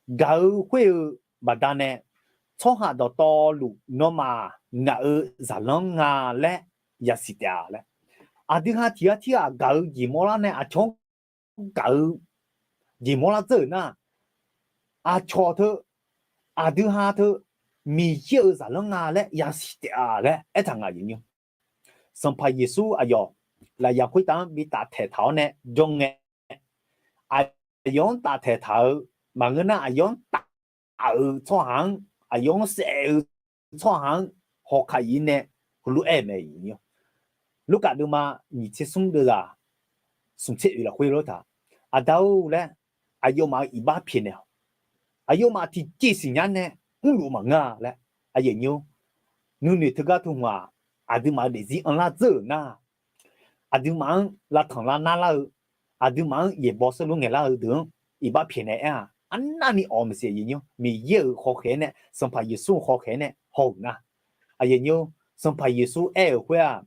gaq-eu khoer-eu baqdanae, tsawrhaq dawqtawvluf nawmaf ngaq-euq zaqlanr nga laer yasiq taef-a laer. Aqdui ha tiqghaq tirghaq gaq-eu jeq mawrlar nae aqcawq-anr gaq-eu jeq mawrlar dzeur-euq nar, aqcawq teu, aqdui ha teu, Miqyaer-euq zaqlanr nga laer yasiq taef-a laer aertaq nga, aqyuif nymr. Sanqpaq Yeqsur aqyawf lafyaq khoertav-anr bi taftaeq taq-awr nae jawr ngae, aqyawf-anr taftaeq taq-eu maqngeur nar, aqyawf-anr taf-euq tsawrhaq-anr, aqyawf-anr saef-eu tsawrhaq-anr hawkaq ir nae heulof-aer mae, aqyuif nymr. Lurkaf deuvma nyiq tser smr deuvzaq smq tser oeq lafkhoer lof-aer taq, Aqda-or laer, aqyawfmaf-euq iqbax pyaeqnaeq-awq. Aqyawfmaf tiqjeq siqnya nae mrluf maqngeur-a laer, aqyuif nymr. Nuinoeq teugar teu hmq-aq, aqduimaf-euq daefzir anrlar dzeur-euq nar, aqduimaf-anr lavtanq lavnar lar-eu, aqduimaf-anr yaeqbawq seurluf ngaeqlar-eu deuq-anr iqbax pyaeqnaeq aer-aq, arnavni awq maqsiq, aqyuif nymr. Miqyaer-euq hawkhaeq-aer nae, Sanqpaq Yeqsur-euq hawkhaeq-aer nae haw-euq nar, aqyuif nymr, Sanqpaq Yeqsur aer-euq khoer-aq,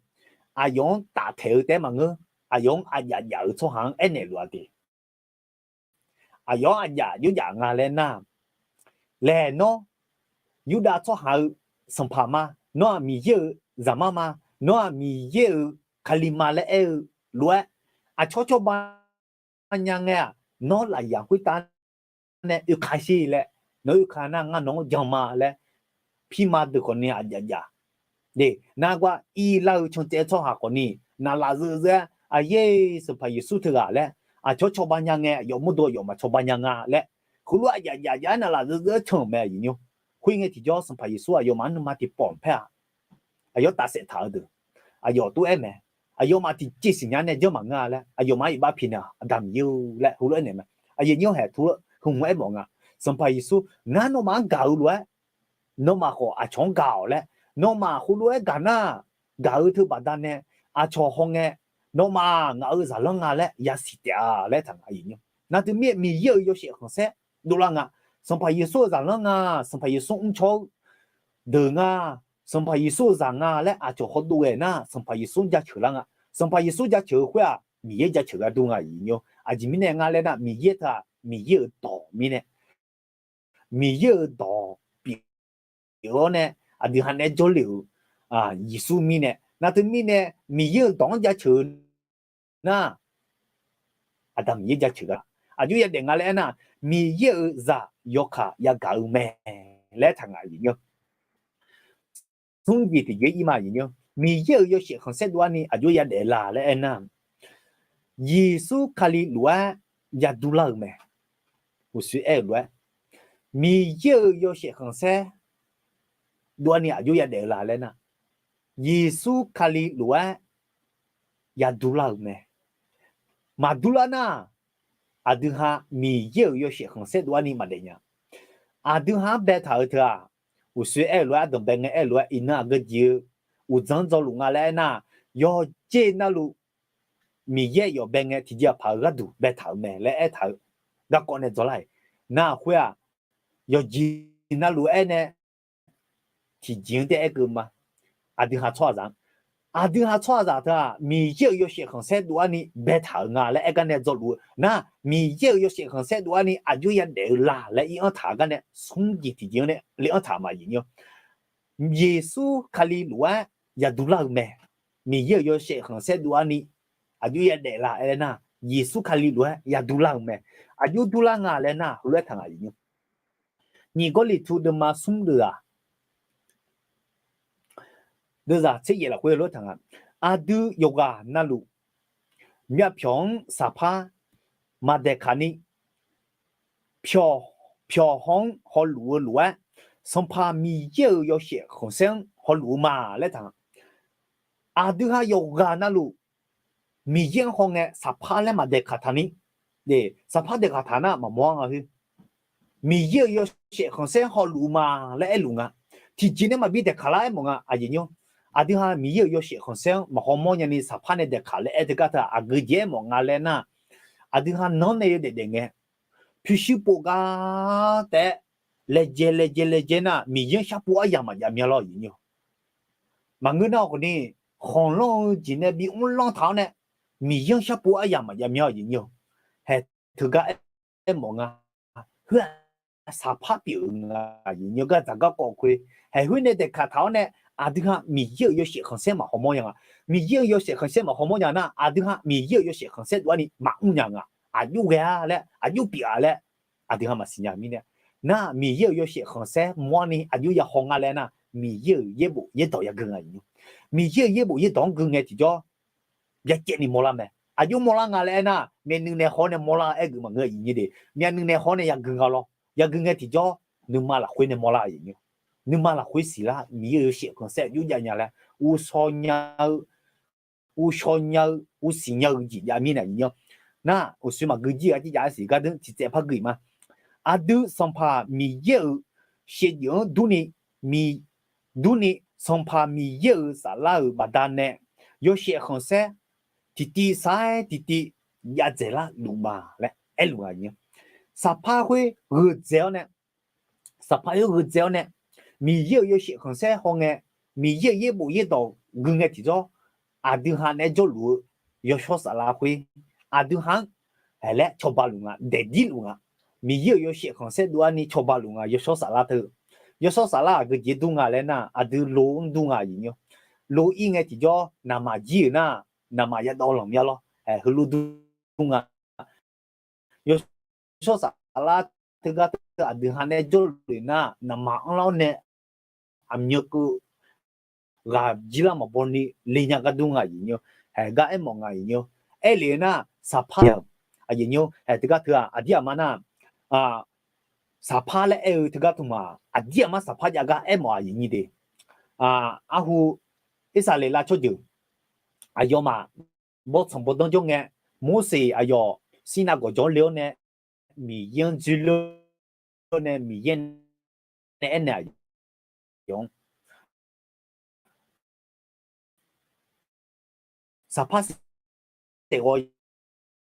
aqyawf-anr taftaeq-eu taef-aer maqngeur, aqyawf-anr aqjaf jaf-eu tsawrhaq-anr aernaeq luf-a de. Aqyawf-anr aqjaf jawrjaf nga laer nar, laeq nawr, Yurdav tsawrhaq-eu sanqpaq ma, nawr-aq Miqyaer-euq zaqmar ma, nawr-aq Miqyaer-euq Kali ma laer aer-eu lof-aer, aqcawq cawba nya ngae-aq, nawr lafyaq khoertav nae oeka sher laer, nawq-anr oeka nar ngar nawq-anr jan ma laer, pirma deuq khawfni aqjaf jaf. Nargawr irlar-eu cancaev tsawrhaq khawfni naqlaf zeuv zeur-aer, aqyaer Sanqpaq Yeqsur teughaq laer, aqcawq cawba nya ngae, yawf mawrdo yawf maqcawba nya nga laer, heulof-aer aqjaf jaf jaf-aer naqlaf zeuv zeur-aer can-euq mae, aqyuif nymr. Khoerngae tiqjawr Sanqpaq Yeqsur aqyawfmaf-anr nuima tiqpawf paer-aq, aqyawf tafsaef taq-eu deuq, aqyawf tov-aer mae. Aqyawfmaf tiqjeq siqnya nae janr maqngeur-a laer, aqyawfmaf-anr iqbax pyaeqnaeq-aq, Aqda Miqyaer-or laer heulof-aer naeq mae. Aqyuif nymr, haeq tov-aer heu hmq-aer mawf nga. Sanqpaq Yeqsur, ngar nawmaf-anr gaq-eu lof-aer, nawmaf khawf aqcawq-anr gaq-awq laer, nawmaf heulof-aer gaq nar, gaq-eu teu baqdanae aqcawq hawngae, nawmaf ngaq-euq zaqlanr nga laer yasiq taef-a laer taq nga, aqyuif nymr. Nar teumirnae Miqyaer-euq yawshaef khanqsaer dovlar nga. Sanqpaq Yeqsur-euq zaqlanr nga, Sanqpaq Yeqsur mrcaw-eu deuq nga, Sanqpaq Yeqsur-euq zaq nga laer aqcawq hawdov ghae nar, Sanqpaq Yeqsur jaceuq lar nga. Sanqpaq Yeqsur jaceuq-eu khoer-aq, Miqyaer jaceuq ghardur nga, aqyuif nymr. Aqjeq mirnae nga laer nar, Miqyaer teu-aq, Miqyaer-euq dawq mirnae, Miqyaer-euq dawq pyeuf-awr nae, aqdui ha naeq-aer jawrle-euq Yeqsur mirnae, nar teumirnae Miqyaer-euq dawq-anr jaceuq-eu nar, Aqda Miqyaer jaceuq gar, aqjox yadaef nga laer aernar, Miqyaer-euq zaq yawkaq yagaq-eu mae laer taq nga, aqyuif nymr. Smr jeq tiqjeq-ir ma, aqyuif nymr. Miqyaer-euq yawshaef khanqsaer dov-ar ni aqjox yadaef la laer aernar, Yeqsur Kali lof-aer yadurlar-euq mae. Uqshoe aer-euq lof-aer, Miqyaer-euq yawshaef khanqsaer dov-ar ni aqjox yadaef-eu la laer nar, Yeqsur Kali lof-aer yadurlar-euq mae. Maqdurlar nar, aqdui ha Miqyaer-euq yawshaef khanqsaer dov-ar ni maqdaef nya. Aqdui ha-anr baetaq-eu teu-aq, uqshoe aer-euq lof-aer, ardanqbae ngae aer-euq lof-aer, iqnan aqgeu jeq-eu uqdzan-anr dzawluf nga laer aernar, yawqjeq navluf Miqyaer yawf bae ngae tiqjeq aqpaq-eu gharduq baetaq-euq mae laer aertaq-eu garkawv nae dzawlar-iq. Nar khoer-aq, yawqjeq navluf aernae tiqjeq-anr taef aerkeuv ma. Aqdui ha tsawrhaqzaq-anr, aqdui ha tsawrhaqzaq teu-aq, Miqyaer-euq yawshaef khanqsaer dov-ar ni baetaq-euq nga laer aer gar nae dzawluf-eu nar, Miqyaer-euq yawshaef khanqsaer dov-ar ni aqjox yadaef-eu la laer ir-anr taq-eu gar nae smr jeq tiqjeq-anr nae le-anr taq ma, aqyuif nymr. Yeqsur Kali lof-aer yadurlar-euq mae. Miqyaer-euq yawshaef khanqsaer dov-ar ni aqjox yadaef la aer nar, Yeqsur Kali lof-aer yadurlar-euq mae. Aqjox durlar nga laer nar, heulof-aer taq nga, aqyuif nymr. Nyiq Gawrliqtu deuvma smr deuv-aq, deuvzaq tser yaef lafkhoer lof-aer taq nga. Aqdui yawqghaq navluf myavpyawq-anr saqpar maqdaeqkaq ni, pyawq, pyawq haw-anr hawluf-eu lof-aer, Sanqpaq Miqyaer-euq yawshaef khanqsaer-anr hawluf-eu ma laer taq nga. Aqdui ha yawqghaq navluf Miqyaer-anr hawngae saqpar laer maqdaeqkaq taq ni, saqpar daeqkaq taq nar maqmawr-a nga khoer. Miqyaer-euq yawshaef khanqsaer hawluf-eu ma laer aerluf nga. tiqjeq nae maqbi daeqkaq lar aermawf nga aqjeq nymr. Aqdui ha Miqyaer-euq yawshaef khanqsaer-anr maqhaw mawr nyani saqpar nae daeqkaq laer aer teugar teu-aq, aqgeu jeq aermawf nga laer nar, aqdui ha nanr nae yawdaef daef ngae, pyurshuir pov gar taef-aer laejae laejae laejae nar, Miqyaer-anr sharpov aryamq maqjav mya lawr aqjeq nymr. Maqngeur nar khawf ni, khanqlanr-eu jeq nae bimr lanr taq-awr nae, Miqyaer-anr sharpov aryamq maqjav mya aqjeq nymr. Haeq teugar aermawf nga. Heu-aq saqpar pyeuf-eu nga aqjeq nymr. Gar dzaq garkawv khoer haeq khoer nae daeqkaq taq-awr nae, aqdui ha Miqyaer-euq yawshaef khanqsaer maqhaw mawr nya nga. Miqyaer-euq yawshaef khanqsaer maqhaw mawr nya nar, aqdui ha Miqyaer-euq yawshaef khanqsaer dov-ar ni maqmr nya nga. Aqjox ghae-a laer, aqjox pyeuf-a laer, aqdui ha maqsiq nya mirnae, nar Miqyaer-euq yawshaef khanqsaer mawr-ar ni aqjox ya haw nga laer nar, Miqyaer-euq yaerbof yaerdawq yagui nga aqjeq nymr. Miqyaer-euq yaerbof yaerdawq-anr gui ngae tiqjawr byacaevni mawrlar mae. Aqjox mawrlar nga laer aernar, myavnuiv nae haw-awr nae mawrlar aer geuf maqngeur aqjeq nymr de. Myavnuiv nae haw-awr nae yagui nga lawr. Yagui ngae tiqjawr nuima lafkhoer nae mawrlar aqjeq nymr. Nuima lafkhoer siqlar Miqyaer-euq yawshaef khanqsaer aqjox jav nya laer, uqshawq nya-eu uqshawq nya-eu, uqsiq nya-eu jeq jav mirnae aqjeq nymr. Nar uqshoe maqgui jir-eu arjir jav-aer siq gar deuq tiqtsaev par gui ma. Aqdui Sanqpaq Miqyaer-euq shaevdzeuf-anr durni, mi, durni Sanqpaq Miqyaer-euq saflar-euq baqdanae yawshaef khanqsaer tiqtiv sar-aer tiqtiv jav dzaeqlar luf ma laer aerluf nga aqjeq nymr. Saqpar khoer gheudzae-awr nae, saqpar khoer gheudzae-awr nae, Miqyaer-euq yawshaef khanqsaer haw ngae, Miqyaer-euq yaerbof yaerdawq gui ngae tiqjawr, aqdui ha naeq-aer jawrluf-eu yawshawr saflar khoer, aqdui ha-anr haeq laer cawba luf nga, daefdir luf nga. Miqyaer-euq yawshaef khanqsaer dov-ar ni cawba luf nga yawshawr saflar teu. Yawshawr saflar aqgeu jeq dur nga laer nar, aqdui lo-anr dur nga aqjeq nymr. Lo ir ngae tiqjawr naqmaq jir-euq nar, naqmaq yadawv lanq mya lawr. Heulof dur nga. Yawshawr saflar teugar teu aqdui ha naeq-aer jawrluf nar, naqmaq anrlar-awr nae aqmyan keuv ghaq jirlar maqbaw ni le nya gar dur nga aqjeq nymr. Haeq gar aermawf nga aqjeq nymr. Aerlef-eu nar, saqpar aqjeq nymr. Haeq teugar teu-aq aqdir aqma nar, saqpar laer aer-eu teugar teu ma, aqdir aqmar saqpar jav gar aermawf aqjeq nymr de. Arhu Irsaqleqlav tsawrjeuq aqyawfmaf bawrtsanq bawrdanr jawr ngae, Morseq aqyawf Sirnav gawqjawq-anr le-awr nae, Miqyaer-anr dzoerler-awr nae Miqyaer nae aernaeq aqyawf-anr saqpar saef ghawv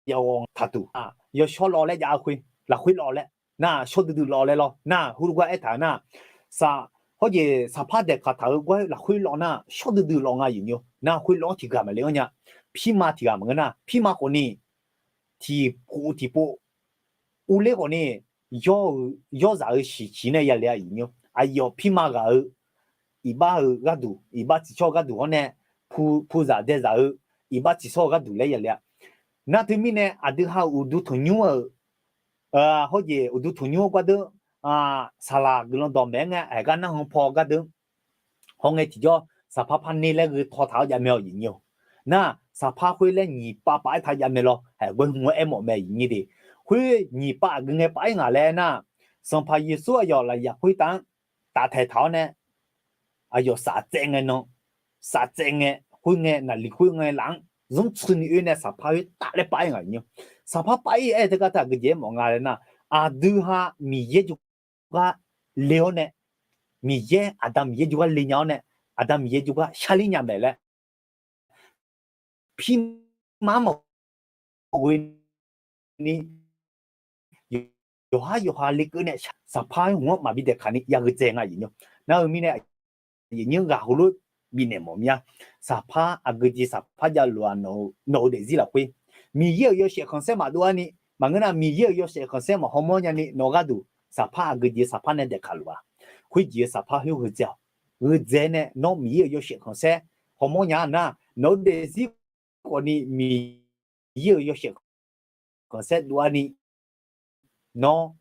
yaghawq taqduq, yawshawr lawv laer jav-eu khoer lafkhoer lawv laer nar, shawr duidui lawv laer lawr nar, heulof gar aertaq-eu nar, saq, hawjeq saqpar daeqkaq taq-eu gar lafkhoer lawv nar, shawr duidui lawv nga aqjeq nymr. Nar khoer lawv-anr tiqghaq maqle-anr nya. Pirma tiqghaq maqngeur nar, pirma khawfni tiqpov tiqpov urler khawfni, yawr-eu, yawrzaq-eu shiqciq nae yale-a aqjeq nymr. Aqyawf pirma ghaq-eu iqbax-eu gharduq, iqbax tsiqshawr-eu gharduq-anr nae, pu, puzaq daezaq-eu iqbax tsiqshawr-eu gharduq laer yale-a. Nar teumirnae aqdui ha-euq uqduq tanqnymr-euq, hawjeq uqduq tanqnymr-eu gardeur, saqlaq guiqlanq dawqmaeq-aer ngae aqgar narhan paw gardeur hawngae tiqjawr saqpar parner laer gheutaw taq-awr jav mae-awq aqjeq nymr-awq. Nar saqpar khoer laer nyiq pav pav-aer taq jav mae lawr. Haeq ghoer hmq-aer aermawf mae aqjeq nymr de. Khoer nyiq pav aqgeu ngae pav-aer ngaq laer nar, Sanqpaq Yeqsur aqyawf lafyaq khoertav-anr taf taeq taq-awr nae, aqyawf saf tsaev ngae nan, saf tsaev ngae, khoerngae naqliq khoerngae laf-anr zanrtsuini oer nae saqpar khoertav laer pav-aer ngaq aqjeq nymr. Saqpar pav-ir aer teugar teu aqgeu jeq aermawf nga laer nar, aqdui ha Miqyaer jawrgar le-awr nae, Miqyaer, Aqda Miqyaer jawrgar le nya-awr nae, Aqda Miqyaer jawrgar sharler nya mae laer pirma-anr maqghoe ni, yawqhar yawqha lekeuv nae saqpar hmq-anr maqbi daeqkaq ni ya gheudzae nga aqjeq nymr. Nar-eu mirnae aqjeq nymr ghaq heulof bifnaeq mawf mir-a. Saqpar aqgeu jeq saqpar javluf-aq, nawq-eu daefzir lafkhoer Miqyaer-euq yawshaef khanqsaer maqdov-ar ni, maqngeur nar Miqyaer-euq yawshaef khanqsaer maqhaw mawr nyani nawq gharduq saqpar aqgeu jeq saqpar nae daeqkaq luf-a. Khoerjeq-eu saqpar khoer gheudzae-awq. Gheudzae nae nawr Miqyaer-euq yawshaef khanqsaer haw mawr nya-a nar, nawq-eu daefzir khawfni Miqyaer-euq yawshaef khanqsaer dov-ar ni, nawr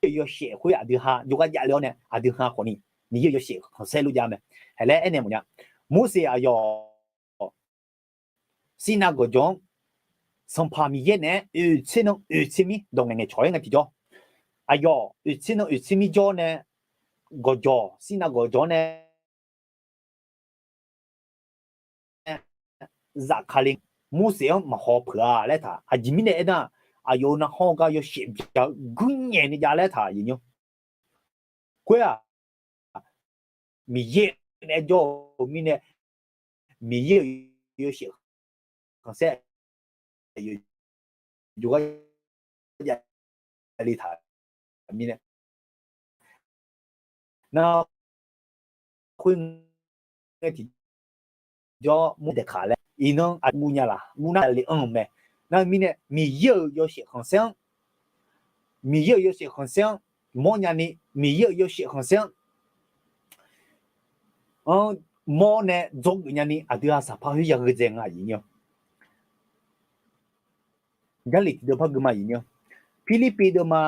yawshaef khoer aqdui ha jawrgar javle-awr nae aqdui ha khawfni Miqyaer-euq yawshaef khanqsaer lof jav mae. Haeq laer aernaeq mawfnya. Morseq aqyawf Sirnav gawqjawq-anr Sanqpaq Miqyaer naeq-aer oeq tser nan oeq tser mir dawq ngaeqngaeq cawq-aer ngae tiqjawr, aqyawf oeq tser nan oeq tser mir jawr nae gawqjawq, Sirnav gawqjawq-anr nae zafkale, Morseq-anr maqhaw peuq-a laer taq. Aqjeq mirnae aernar, aqyawf-euq narhawr gar yawshaef bya-eu guirnyaeq ni jav laer taq aqjeq nymr. Khoer-aq, Miqyaer nae jawr-eu mirnae, Miqyaer-euq yawshaef khanqsaer yawqjawq gar javle taq-euq mirnae, nar khoerngae tiqjawr mawr daeqkaq laer iqnan aqguv nya laf guv nar le anr-eu mae. Nar-eu mirnae Miqyaer-euq yawshaef khanqsaer-anr, Miqyaer-euq yawshaef khanqsaer-anr mawrnya ni, Miqyaer-euq yawshaef khanqsaer-anr anr mawr nae dzawgeuf nyani aqdui-aq saqpaq khoer yagheu dzae nga aqyuif nyir-awr. Jarlif tiqdeuv par gui ma aqyuif nyir-awr. Pirlirpiv deuvma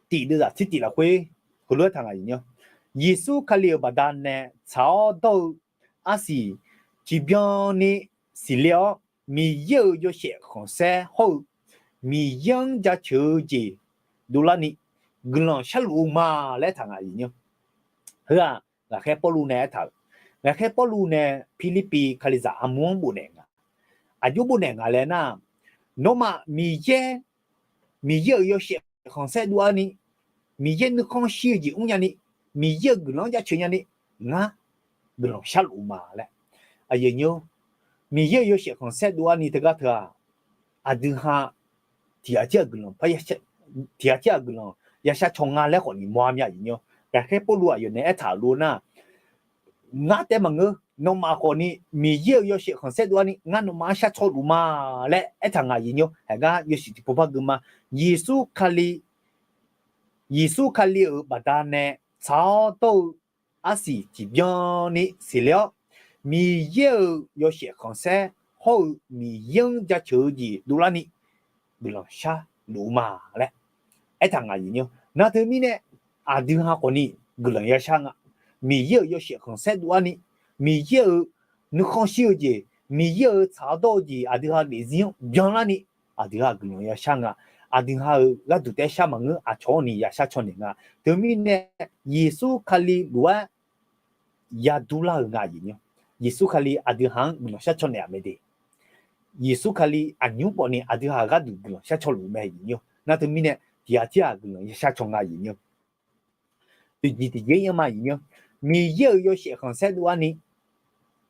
tif deuvzaq tsertif lafkhoer heulof-aer taq nga aqyuif nyir-awr. Yeqsur Kali-euq baqdanae tsaq-awr dawr-eu arsiq tiqbyan ni siqle-awr, Miqyaer-euq yawshaef khanqsaer hawr-eu Miqyaer-anr jaceuq-eu jeq dovlarni guiqlanq sharluf-eu ma laer aertaq nga aqyuif nyir-awr. Heu-aq, ghaqkhaer Pawrluv nae aertaq-euq, ghaqkhaer Pawrluv nae Pirlirpiv Kalizaq armur-anr bofnaeq nga. Aqjox bofnaeq nga laer nar, nawmaf Miqyaer, Miqyaer-euq yawshaef khanqsaer dov-arni, Miqyaer nuikhanr shir-eu jeq mrnya ni, Miqyaer-euq guiqlanq-anr jaceuq nya ni, ngar guiqlanq sharluf-eu ma laer. Aqyuif nyir-awr, Miqyaer-euq yawshaef khanqsaer dov-arni teugar teu-aq, aqdui ha tiqghaq tirghaq guiqlanq par, tiqghaq tirghaq guiqlanq yashar caw nga laer khawfni mawr-a mya aqyuif nyir-awr. Ghaqkhaer Pawrluv aqyawf nae aertaq-euq lof nar, ngar taef maqngeur, nawmaf khawfni Miqyaer-euq yawshaef khanqsaer dov-arni ngar nawmaf-anr shar caw luf ma laer aertaq nga aqyuif nyir-awr. Haeqgar yawshuif tiqpov par gui ma. Yeqsur Kali, Yeqsur Kali-euq baqdanae tsaq-awr dawr-eu arsiq tiqbyan ni siqle-awr, Miqyaer-euq yawshaef khanqsaer hawr-eu Miqyaer-anr jaceuq-eu jeq dovlarni guiqlanq sharluf-eu ma laer aertaq nga aqyuif nyir-awr. Nar teumirnae aqdui ha khawfni guiqlanq yashar nga. Miqyaer-euq yawshaef khanqsaer dov-arni, Miqyaer-euq nuikhanr shir-eu jeq, Miqyaer-euq tsaq-awr dawr-eu jeq aqdui ha daefzir-anr byanlarni aqdui ha guiqlanq yashar nga. Aqdui ha-euq gharduq taef-aer shar maqngeur, aqcawq-anr ni yashar caw naeq nga. Teumirnae Yeqsur Kali lof-aer yadurlar-euq nga aqyuif nyir-awr. Yeqsur Kali aqdui ha-anr guiqlanq shar caw naeq-aq mae de. Yeqsur Kali aqnymr pawfni aqdui ha-euq gharduq guiqlanq shar caw luf-eu mae aqyuif nyir-awr. Nar teumirnae tiqghaq tirghaq guiqlanq yashar caw nga aqyuif nyir-awr. Tiqjeq tiqjeq-ir anrma aqyuif nyir-awr. Miqyaer-euq yawshaef khanqsaer dov-arni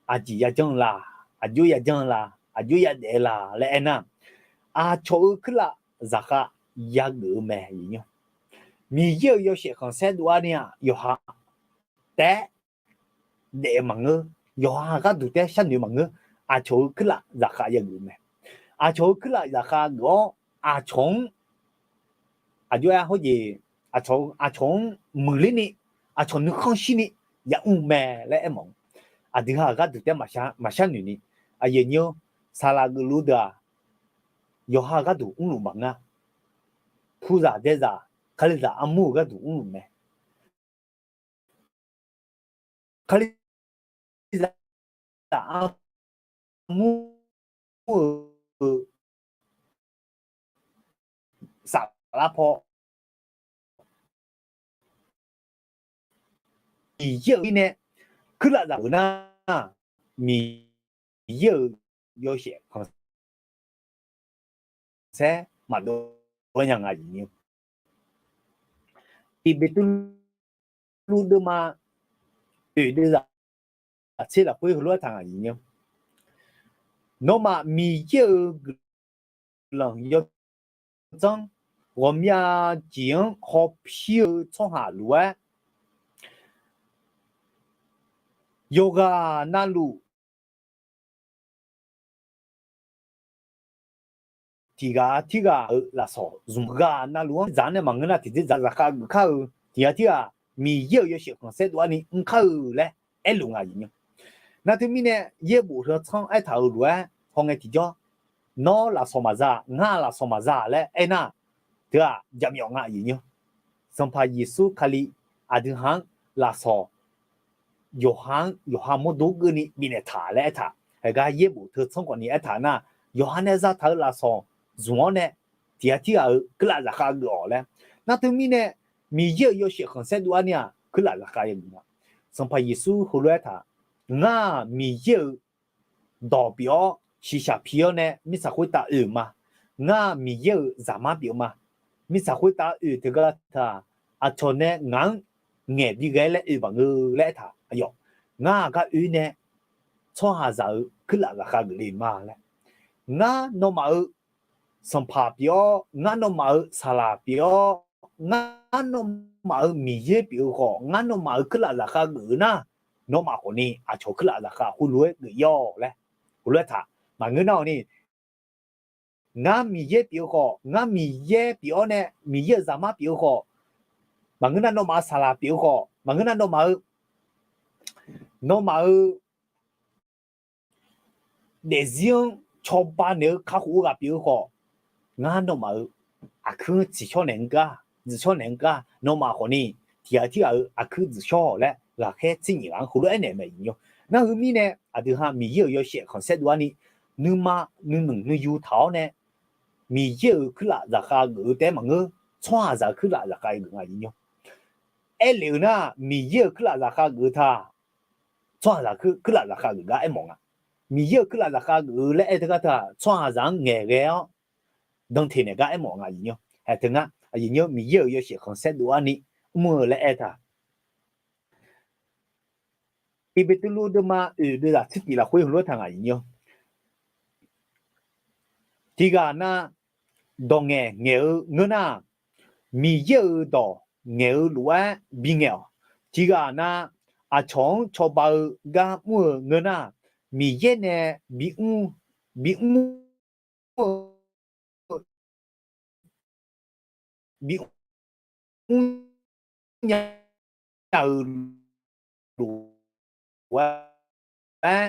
aqjeq yajanr-eu la, aqjox yajanr-eu la, aqjox yadaef-eu la laer aernar, aqcawq-euq kuirlaf zaqkhav yageuf-eu mae aqyuif nyir-awr. Miqyaer-euq yawshaef khanqsaer dov-arni-aq yawqha taef-aer daef maqngeur, yawqha gharduq taef-aer sharnoeq maqngeur, aqcawq-euq kuirlaf zaqkhav yageuf-eu mae. Aqcawq-euq kuirlaf zaqkhav geuf-awr aqcawq-anr aqjox-aer hawjeq, aqcawq-anr muiqler ni, aqcawq nuikhanr shir ni yamr-eu mae laer aermawf-eu. Aqdui ha-euq gharduq taef-aer maqshar noeq ni, aqyuif nyir-awr, saqlaq geufluf deuq-aq yawqha gharduq mrluf maqngeur. Puzaq daezaq, Kalizaq armur-euq gharduq mrluf mae. Kalizaq armur-euq saflar paw Miqyaer-euq mirnae kuirlaf zaq-euq nar, Miqyaer-euq yawshaef khanqsaer maqdov-aer nya nga aqyuif nyir-awr. Tiq Beqtuvluv deuvma oeq deuvzaq tser lafkhoer heulof-aer taq nga aqyuif nyir-awr. Nawmaf Miqyaer-euq guiqlanq yawdzanr ghawqmya jeq-anr hawpir-eu tsawrhaq lof-aer, yawqghaq navluf tiqghaq tirghaq-euq lafsawq zmq, yawqghaq navluf-anr dzaq-anr nae maqngeur nar, tiqdzerdzaq zaqkhav geuf kar-eu tiqghaq tirghaq Miqyaer-euq yawshaef khanqsaer dov-arni mr kar-eu laer aerluf nga aqyuif nyir-awr. Nar teumirnae yaerbof heu tsanr aertaq-euq lof-aer hawngae tiqjawr, nawr lafsawq maqza, ngar lafsawq maqza laer aernar, teu-aq jaqmyawf nga aqyuif nyir-awr. Sanqpaq Yeqsur Kali aqdui ha-anr lafsawq yawqha-anr yawqha mawrdo keuvni bifnaeq taq laer aertaq. Haegar yaerbof teu tsanr khawfni aertaq nar, yawqha nae zataq-euq lafsawq zmq-awr nae tiqghaq tirghaq-euq kuirlaf zaqkhav geuf-awq laer. Nar teumirnae Miqyaer-euq yawshaef khanqsaer dov-arni-aq kuirlaf zaqkhav yageuf nga. Sanqpaq Yeqsur heulof-aer taq, ngar-aq Miqyaer-euq dawq pyeuf-awr shiqshaq pi-awr nae mirtsaq khoertav oe-euq ma. Ngar-aq Miqyaer-euq zaqmar pyeuf-eu ma. Mirtsaq khoertav oe-euq teugar teu-aq, aqcawq nae ngaq-anr ngaeq bi ghae laer oe maqngeur laer aertaq aqyawf. Ngar-aq gar oe nae tsawrhaqzaq-euq kuirlaf zaqkhav geuf le ma laer. Ngar nawmaf-euq sanqpaq pyeuf-awr, ngar nawmaf-euq saqlaq pyeuf-awr, ngar nawmaf-euq Miqyaer pyeuf-eu khawf, ngar nawmaf-euq kuirlaf zaqkhav geuf-eu nar, nawmaf khawfni aqcawq kuirlaf zaqkhav khoerlof-aer geuf ir-awq laer heulof-aer taq. Maqngeur nar-awq ni, ngar Miqyaer pyeuf-eu khawf, ngar Miqyaer pyeuf-awr nae Miqyaer-euq zaqmar pyeuf-eu khawf, maqngeur nar nawmaf-euq saqlaq pyeuf-eu khawf, maqngeur nar nawmaf-eu, nawmaf-euq daefzir-anr cawba naeq-eu kakhof-eu ghaq pyeuf-eu khawf, ngar nawmaf-euq aqkuir-anr tsiqshawr naeq-eu gar, dzuifshawr naeq-eu gar, nawmaf khawfni tiqghaq tirghaq-euq aqkuir dzuifshawr laer ghaqkhaer tsir nyiq ghaq-anr heulof-aer naeq mae nymr. Nar heu mirnae aqdui ha Miqyaer-euq yawshaef khanqsaer dov-ar ni, nuima nuinanq nuiyu taq-awr nae, Miqyaer-euq kuirlaf zaqkhav geuf-eu taef-aer maqngeur, tsawrhaqzaq-euq kuirlaf zaqkhav geuf nga nymr. Aerlef-euq nar, Miqyaer-euq kuirlaf zaqkhav geuf-eu taq, tsawrhaqzaq kuirlaf zaqkhav geuf gar aermawf nga. Miqyaer-euq kuirlaf zaqkhav geuf-eu laer aer teugar taq, tsawrhaqzaq-anr ngaeqghae-awr danteq naeq gar aermawf nga nymr. Haeq teu ngar aqyuif nymr Miqyaer-euq yawshaef khanqsaer dov-ar ni mr-eu laer aer taq. Iqbeqtuvluv deuvma oeq deuvzaq tsertif lafkhoer heulof-aer taq ngaq nymr. Tiqghaq nav dawq ngaeq ngaeq-eu ngeur nar, Miqyaer-euq dawq ngaeq-eu lof-aer bingaeq-awq. Tiqghaq nav aqcawq-anr cawba-eu gar mr-eu ngeur nar, Miqyaer nae bimr, bimr-eu bimr nya-euq lof-aer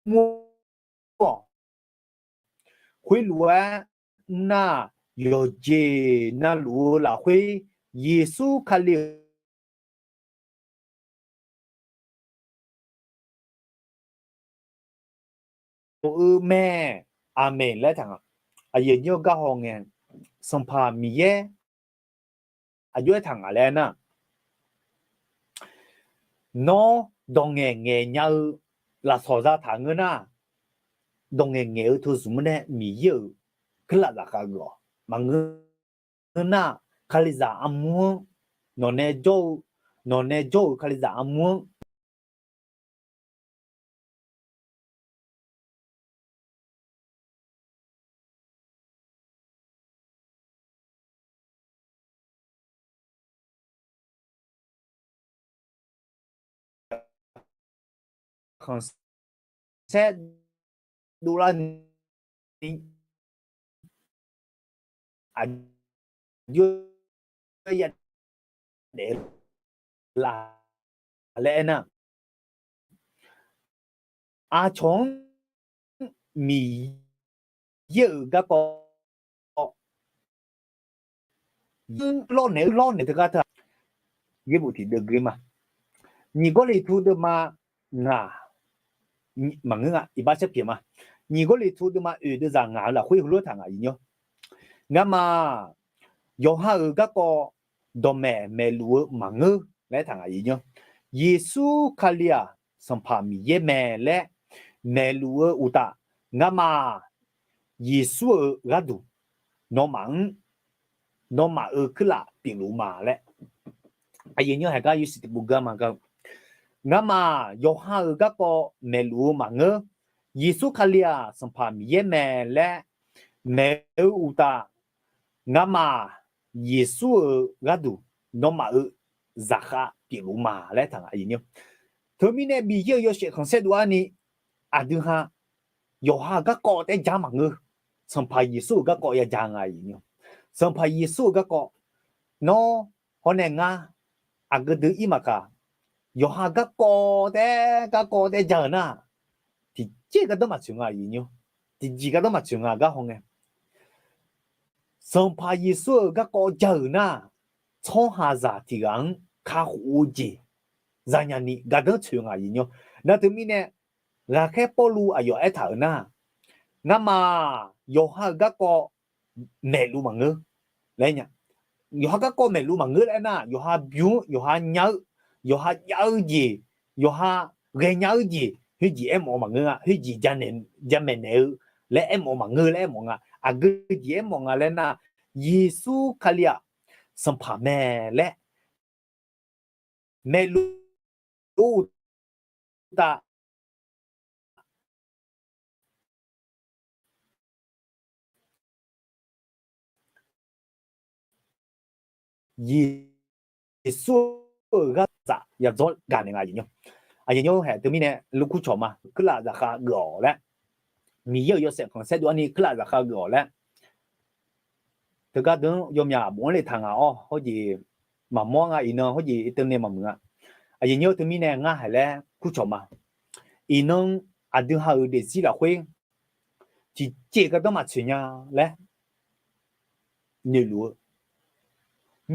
mr-awq. Khoerlof-aer mr nar, yawqjeq navluf-eu lafkhoer Yeqsur Kali-euq lof-eu mae. Aqmeq laer taq nga. Aqyuif aqnyir-eu garhaw ngae, Sanqpaq Miqyaer aqjox-aer taq ngaq laer nar, nawr dawq ngaeq ngaeq nya-eu lafsawq zataq ngeur nar, dawq ngaeq ngaeq-eu teu zmq-anr nae Miqyaer-euq kuirlaf zafkhav geuf-awq. Maqngeur nar, Kalizaq armur-anr nawq nae jawr-eu, nawq nae jawr-euq Kalizaq armur-anr khanqsaer dovlar ni, aqjox-aer yadaef la laer aernar, aqcawq-anr Miqyaer-euq garkawv lawrnaeq-eu lawrnaeq teugar teu-aq, yaerbof tiqdeuv gui ma. Nyiq Gawrliqtu deuvma ngaq, maqngeur nga, iqbax sharpyeuf ma. Nyiq Gawrliqtu deuvma oeq deuvzaq ngaq-eu lafkhoer heulof-aer taq ngaq nymr. Ngamaf-aq, yawqha-euq garkawv dawqmaeq maeqluf-eu maqngeur laer taq ngaq nymr. Yeqsur Kali-aq Sanqpaq Miqyaer mae laer maeqluf-eu uqtaf, ngamaf-aq Yeqsur-euq gharduq nawmaf-anr, nawmaf-euq kuirlaf pyeufluf ma laer. Aqyuif nymr haeq gar yawsiq tiqpov gar ma gar-eu, ngamaf yawqha-euq garkawv maeqluf-eu maqngeur. Yeqsur Kali-aq Sanqpaq Miqyaer mae laer maeq-eu uqtaf, ngamaf Yeqsur-euq gharduq nawmaf-euq zaqkhav pyeufluf ma laer taq ngaq nymr. Teumirnae Miqyaer-euq yawshaef khanqsaer dov-ar ni, aqdui ha yawqha garkawv taef-aer ja maqngeur. Sanqpaq Yeqsur-euq garkawv ya ja nga nymr. Sanqpaq Yeqsur-euq garkawv, nawr hawr nae ngar aqgeu dui ir maqkaq, yawqha garkawv taef-aer garkawv taef-aer ja-euq nar, tiqjeq gardanr maqtsoeq nga nymr. Tiqjeq gardanr maqtsoeq nga gar haw ngae, Sanqpaq Yeqsur-euq garkawv ja-euq nar, tsawrhaqzaq tiq ghaq-anr kakhof-eu jeq zanya ni gardanr tsoeq nga nymr. Nar teumirnae, ghaqkhaer Pawrluv aqyawf aertaq-euq nar, ngamaf yawqha-euq garkawv maeqluf maqngeur laer nya. Yawqha garkawv maeqluf maqngeur laer aernar, yawqha bymr-anr, yawqha nya-eu, yawqha jav-eu jeq, yawqha ghaenya-eu jeq, khoerjeq aermawf-eu maqngeur-a. Khoerjeq jamaeq naeq-eu laer aermawf-eu maqngeur laer aermawf nga. Aqgeu jeq aermawf nga laer nar, Yeqsur Kali-aq Sanqpaq mae laer maeqluf-eu uqtav, Yeqsur-euq ghaq saf yadzawr gaq naeq nga. Aqyuif nymr haeq teumirnae lurkur cawq ma, kuirlaf zaqkhav geuf-awq laer, Miqyaer-euq yawshaef khanqsaer dov-anr ni kuirlaf zaqkhav geuf-awq laer, teugar deuq-anr yawmyaq bof-anr le taq ngaq-awr, hawr jeq maqmawr nga. Iqnan hawr jeq irteuvnae maqmuiq-a. Aqyuif nymr teumirnae ngar haiq laer kur cawq ma. Iqnan aqdui ha-euq daefzir lafkhoer tiqjeq gardanr maqtsoeq nya laer noeqluf-eu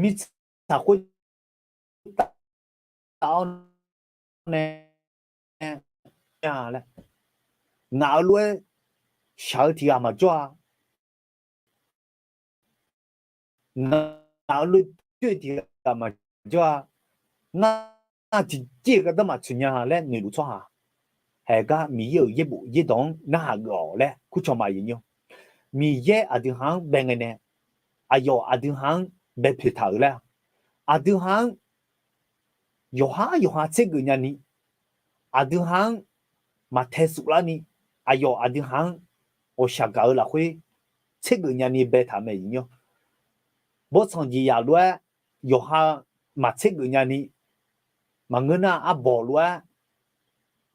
mirtsaq khoertav taf-awr nae, ngaq-euq lof-aer shaq-eu tiq ghaq maqjawr-a. Ngaq-euq lof-aer tiq ghaq maqjawr-a. Ngar tiqjeq gardanr maqtsoeq nya laer noeqluf tsawrhaq, haeq gar Miqyaer-euq yaerbof yaerdawq-anr narhaq geuf-awq laer kur cawq ma. Aqyuif nymr, Miqyaer aqdui ha-anr bae ngae nae, aqyawf aqdui ha-anr bae poeq taq-euq laer, aqdui ha-anr yawqhar yawqha tsergeuf nyani, aqdui ha-anr maqtae suflarni, aqyawf aqdui ha-anr ghawqshaq gaq-eu lafkhoer tsergeuf nyani baetaq mae. Aqyuif nymr, bawrtsanq jeqzaq lof-aer yawqha maqtsergeuf nyani, maqngeur nar arbawq lof-aer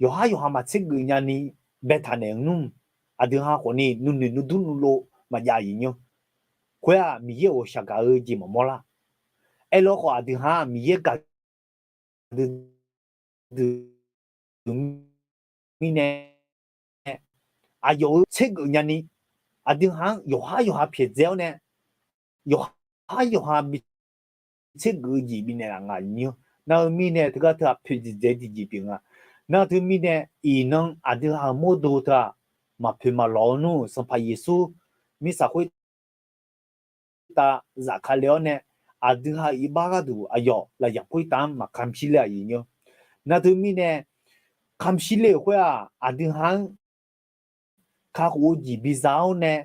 yawqhar yawqha maqtsergeuf nyani baetaq naeq-eu nmr, aqdui ha khawfni nuinoeq nuidur nuilov maqjav. Aqyuif nymr, khoer-aq Miqyaer-euq ghawqshaq gaq-eu jeq maqmawr lar. Aerlawkhawf aqdui ha-aq Miqyaer gaq duidui mirnae, aqyawf-euq tsergeuf nyani, aqdui ha-anr yawqhar yawqha pyaeqdzae-awr nae, yawqhar yawqha bi tsergeuf-eu jeq bifnaeq laf nga. Aqyuif nymr, nar-eu mirnae teugar teu-aq poeqdzaeq dzaeq tiqjeq pyeuf nga. Nar teumirnae iqnan aqdui ha-euq mawrdo teu-aq maqpoeq maqlawq-eu nmr, Sanqpaq Yeqsur mirtsaq khoertav zafkale-awr nae, aqdui ha-euq iqbax gharduq aqyawf lafyaq khoertav-anr maqkamq shir ler. Aqyuif nymr, nar teumirnae kamq shir ler-euq khoer-aq aqdui ha-anr kakhof-eu jeq biza-awr nae,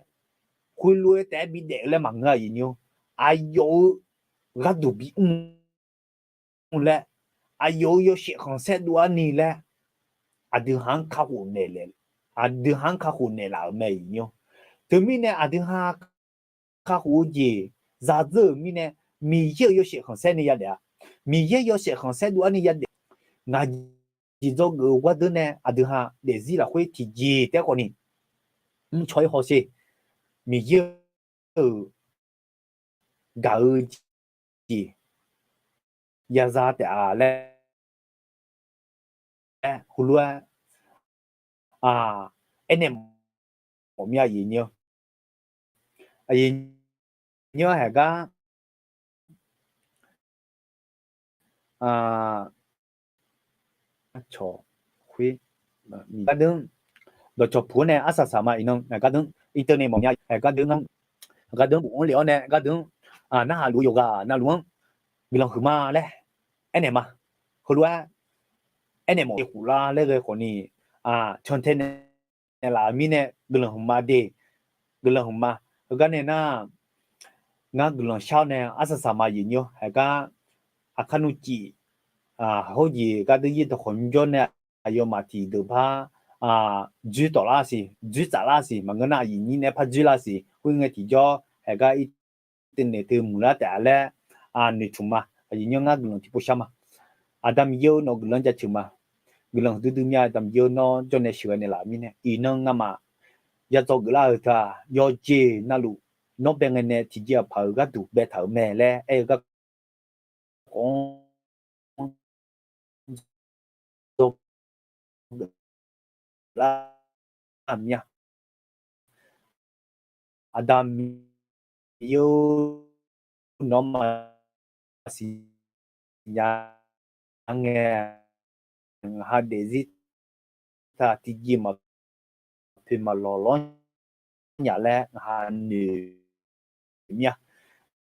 khoerlof-aer taef-aer bidaef-eu laer maqngeur. Aqyuif nymr, aqyawf-euq gharduq bimr laer, aqyawf-euq yawshaef khanqsaer dov-ar ni laer, aqdui ha-anr kakhof naeq, aqdui ha-anr kakhof naeqlaf-euq mae. Aqyuif nymr, teumirnae aqdui ha kakhof-eu jeq zadzeur-euq mirnae, Miqyaer-euq yawshaef khanqsaer nae yadaef-a. Miqyaer yawshaef khanqsaer dov-ar ni yadaef. Ngaq jeq dzawgeuf-eu gardeur nae aqdui ha daefzir lafkhoer tiqjeq taef-aer khawfni mrcaw-ir hawsher. Miqyaer-euq gaq-eu jeq yaza taef-a laer heulof-aer aernaeq mawf mir-a. Aqyuif nymr, aqyuif nymr haeq gar cawq khoer gardeur dawqcawq puq-awr nae arsaq saq ma. Iqnan gardeur irteuvnae mawf mir-a. Gardeur ngar gardeur bof-anr lef-awr nae gardeur narhaq luf-eu yawqghaq navluf-anr guiqlanq huiqma laer aernaeq ma. Heulof-aer aernaeq mawf-eu khoflar laer ghae khawfni cantae naeqlaf-euq mirnae guiqlanq huiqma de. Guiqlanq huiqma. Heugar nae nar, ngar guiqlanq shar-awr nae arsaq saq ma. Aqyuif nymr, haeq gar aqkar nmr cif hawr jeq gardeur yaer dawqkhawq mrjawr nae aqyawfmaf tiqdeuq par dzoer tawflar siq, dzoer tsaflar siq, maqngeur nar aqyuif nyir nae par dzoer lar siq. Khoerngae tiqjawr haeq gar irteuvnaeq teu muiqlar taef-a laer noeqtmq ma. Aqyuif nymr, ngar guiqlanq tiqpov shar ma. Aqda Miqyaer-or, nawq guiqlanq jaceuq ma. Guiqlanq duidui mir-a. Aqda Miqyaer-or, nawr jawrnae sheuqghae naeqlaf-euq mirnae iqnan ngamaf yadzaw geuflar-euq teu-aq, yawqjeq navluf nawr bae ngae nae tiqjeq aqpaq-euq gharduq baetaq-euq mae laer aer-eu garkawv-anr dzawgeuf lar mir-a. Aqda Miqyaer-or, nawmaf siqnya ngae, ngaq ha daefzir taq tiqjeq maqpoeq maqlawq lawr nya laer ngaq ha noeq mir-a.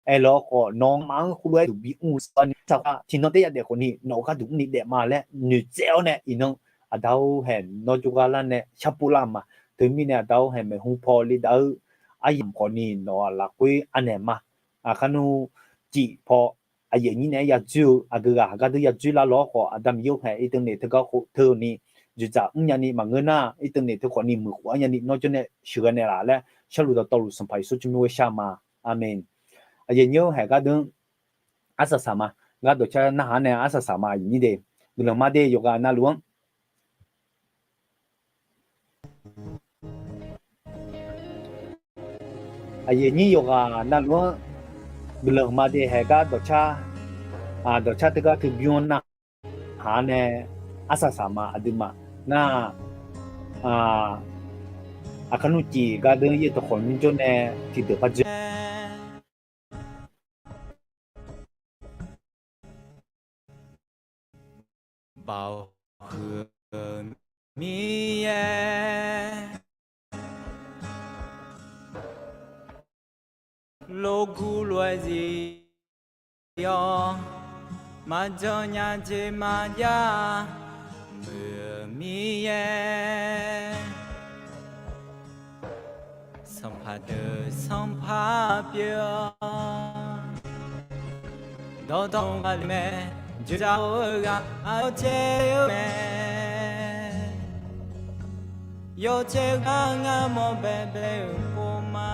Aerlawkhawf nawmaf-anr khoerlof-aer duq bimr-eu safni saqkhav tiqnan taef yadaef khawfni nawq-euq gharduq mrni daef ma laer noeqtsaev-awr nae iqnan, Aqda-or haeq, nawr jawrgar lar nae sharpov lar-eu ma. Teumirnae Aqda-or haeq, maeqhu paw le dav-eu aryamq khawfni nawq-aq lafkhoer anaeq ma. Aqkar nmr cif paw aqyuif aqnyir naeq-aer yadzoer-eu aqgeu ghaq gar deuq yadzoer lar lawr khawf, Aqda Miqyaer-or haeq irteuv naeq teugar khof teu-ni dzoeqdzaq mrnya ni maqngeur nar, irteuv naeq teu khawfni muiqkhof-aer nya ni nawr jawrnae sheuqghae naeqlaf laer sharluf dawqtawvluf Sanqpaq Yeqsur tsawrmyanr ghoer shar ma. Aqmeq. Aqyuif aqnyir-or haeq gar deuq arsaq saq ma. Gar dawqcar narhaq-anr nae arsaq saq ma aqyuif aqnyir de. Guiqlanq ma de yawqghaq navluf-anr Aqyuif aqnyir yawqghaq navluf-anr guiqlanq ma de haeq gar dawqcar, dawqcar teugar teu bymr-anr narhaq-anr nae arsaq saq ma aqduimaf nar, aqkar nmr cif gar deuq yaerdawq khawf nymr jawr nae tiqdeuq par dzoer Baoq huiq-eu Miqyaer, lof guv lof-aer zif-awr, maqjan nya jeq maqjav muiq-eu Miqyaer, sanqpaq deuq sanqpaq pyeuf-awr, dawqtawvluf ghaq lef mae, joeqzaq-eu ghaq aqyawf caev-eu mae, yawqcaev gar ngar mawr baebae-euq pov ma.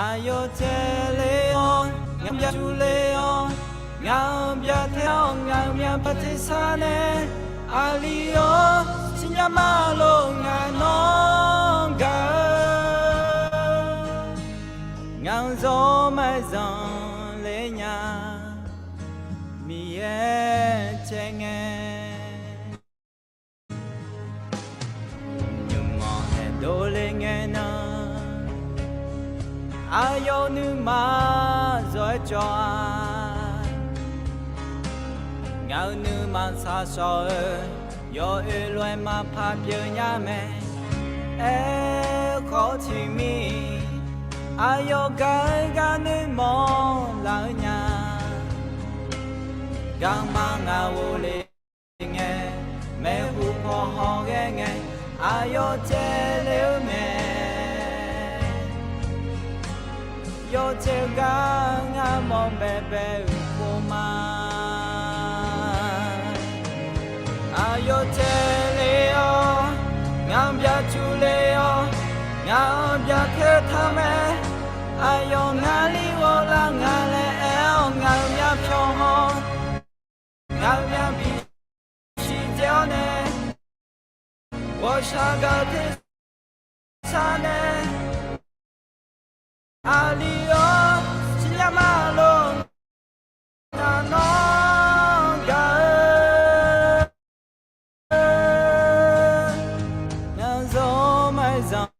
Aqyawf caev le-awr, ngaq byaqcuq le-awr, ngaq-euq byaqtae-awr, ngaq-euq myavpyawq tersar nae, aqli-awr, siqnya ma lof ngaq nawr gaq-eu, ngaq-euq zawr maqzanq le nya, Miqyaer caev ngae. Nymq-anr nae dovle ngae nan, aqyawf nuima zawr-aer cawv-a. Ngaq-euq nuima shaqshawq-eu, yawoer lof-aer maqpar pyeuf nya mae. Aerkhawf tiqmir, aqyawf gaq-eu gar noeqmawr laf-eu nya. Garma ngaq ghofle ngae, maeqhu paw haw ghae ngae, aqyawf caev le-eu mae. Yawqcaev gar ngar mawr baebae-euq pov ma. Aqyawf caev le-awr, ngaq-anr byaqcuq le-awr, ngaq-anr byaqtae taq mae. Aqyawf ngar li ghoflar nga laer aer-awr, ngaq-euq myavpyawq haw, ngaq-euq myavbi siqdzae-awr nae, ghawqshaq gaq tersar nae, aqli-awr siqnya ma lof ngaq nawr gaq-eu, ngaq-euq zawr maqzanq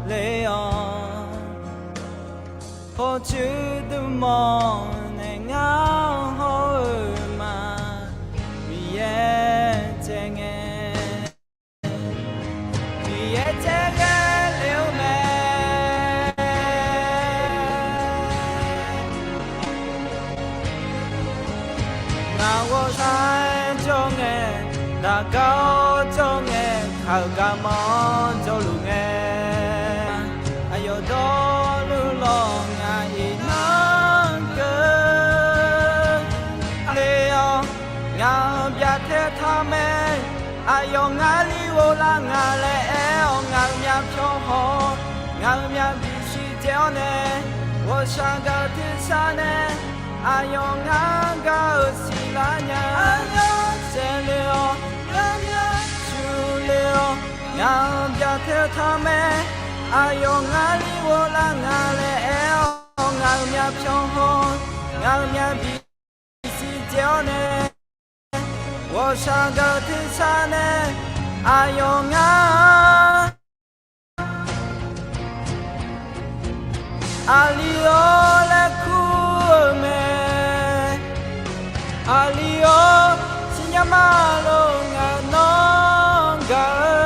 le-awr, pawqtsuif dmq mawr nae ngar hawr-eu ma. Miqyaer caev ngae, Miqyaer caev ghae le-eu mae. Ngaq ghawqshaq jawr ngae, daqgar-awr jawr ngae, kaq-euq garmanr jawrluf ngae, aqyawf dawrluf lawq ngaq iqnan keuv le-awr, ngaq-anr byaqtae taq mae. Aqyawf ngar li ghoflar nga laer aer-awr, ngaq-euq myavpyawq haw, ngaq-euq myavbi siqdzae-awr nae, ghawqshaq gaq-eu tersar nae, aqyawf ngar gaq-euq siqlar nya. Aqyawf caev le-awr, aqyawf cuq le-awr, ngaq-anr byaqtae taq mae. Aqyawf ngar li ghoflar nga laer aer-awr, ngaq-euq myavpyawq haw, ngaq-euq myavbi siqdzae-awr nae, ghawqshaq gaq-eu tersar nae, aqyawf ngar aqli-awr laer kur-eu mae. Aqli-awr siqnya ma lof ngaq nawr gaq-eu,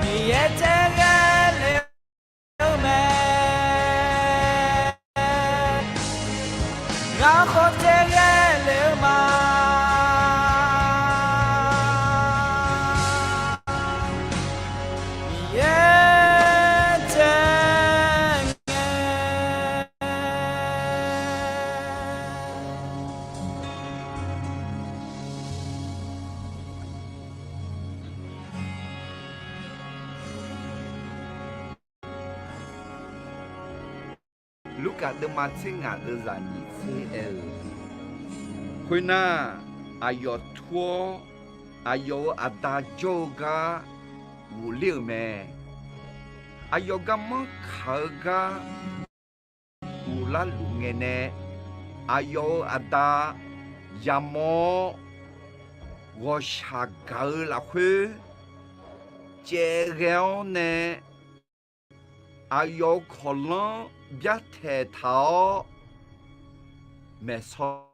Miqyaer caev ghae le-eu mae. Ngar khawf caev ghae le-eu ma. Tsergaq deuvma tser ngaq deuvzaq nyiq tser aer-eu, khoernar, aqyawf tur-awr, aqyawf-euq aqda jawr-eu gar ghofler-euq mae. Aqyawf garmanr kaq-eu gar ghoflar luf ngae nae, aqyawf-euq aqda yamawr-awr, ghawqshaq gaq-eu lafkhoer caev ghae-awr nae, aqyawf-euq kawqlanr byartaeq taq-awr, maeqsaw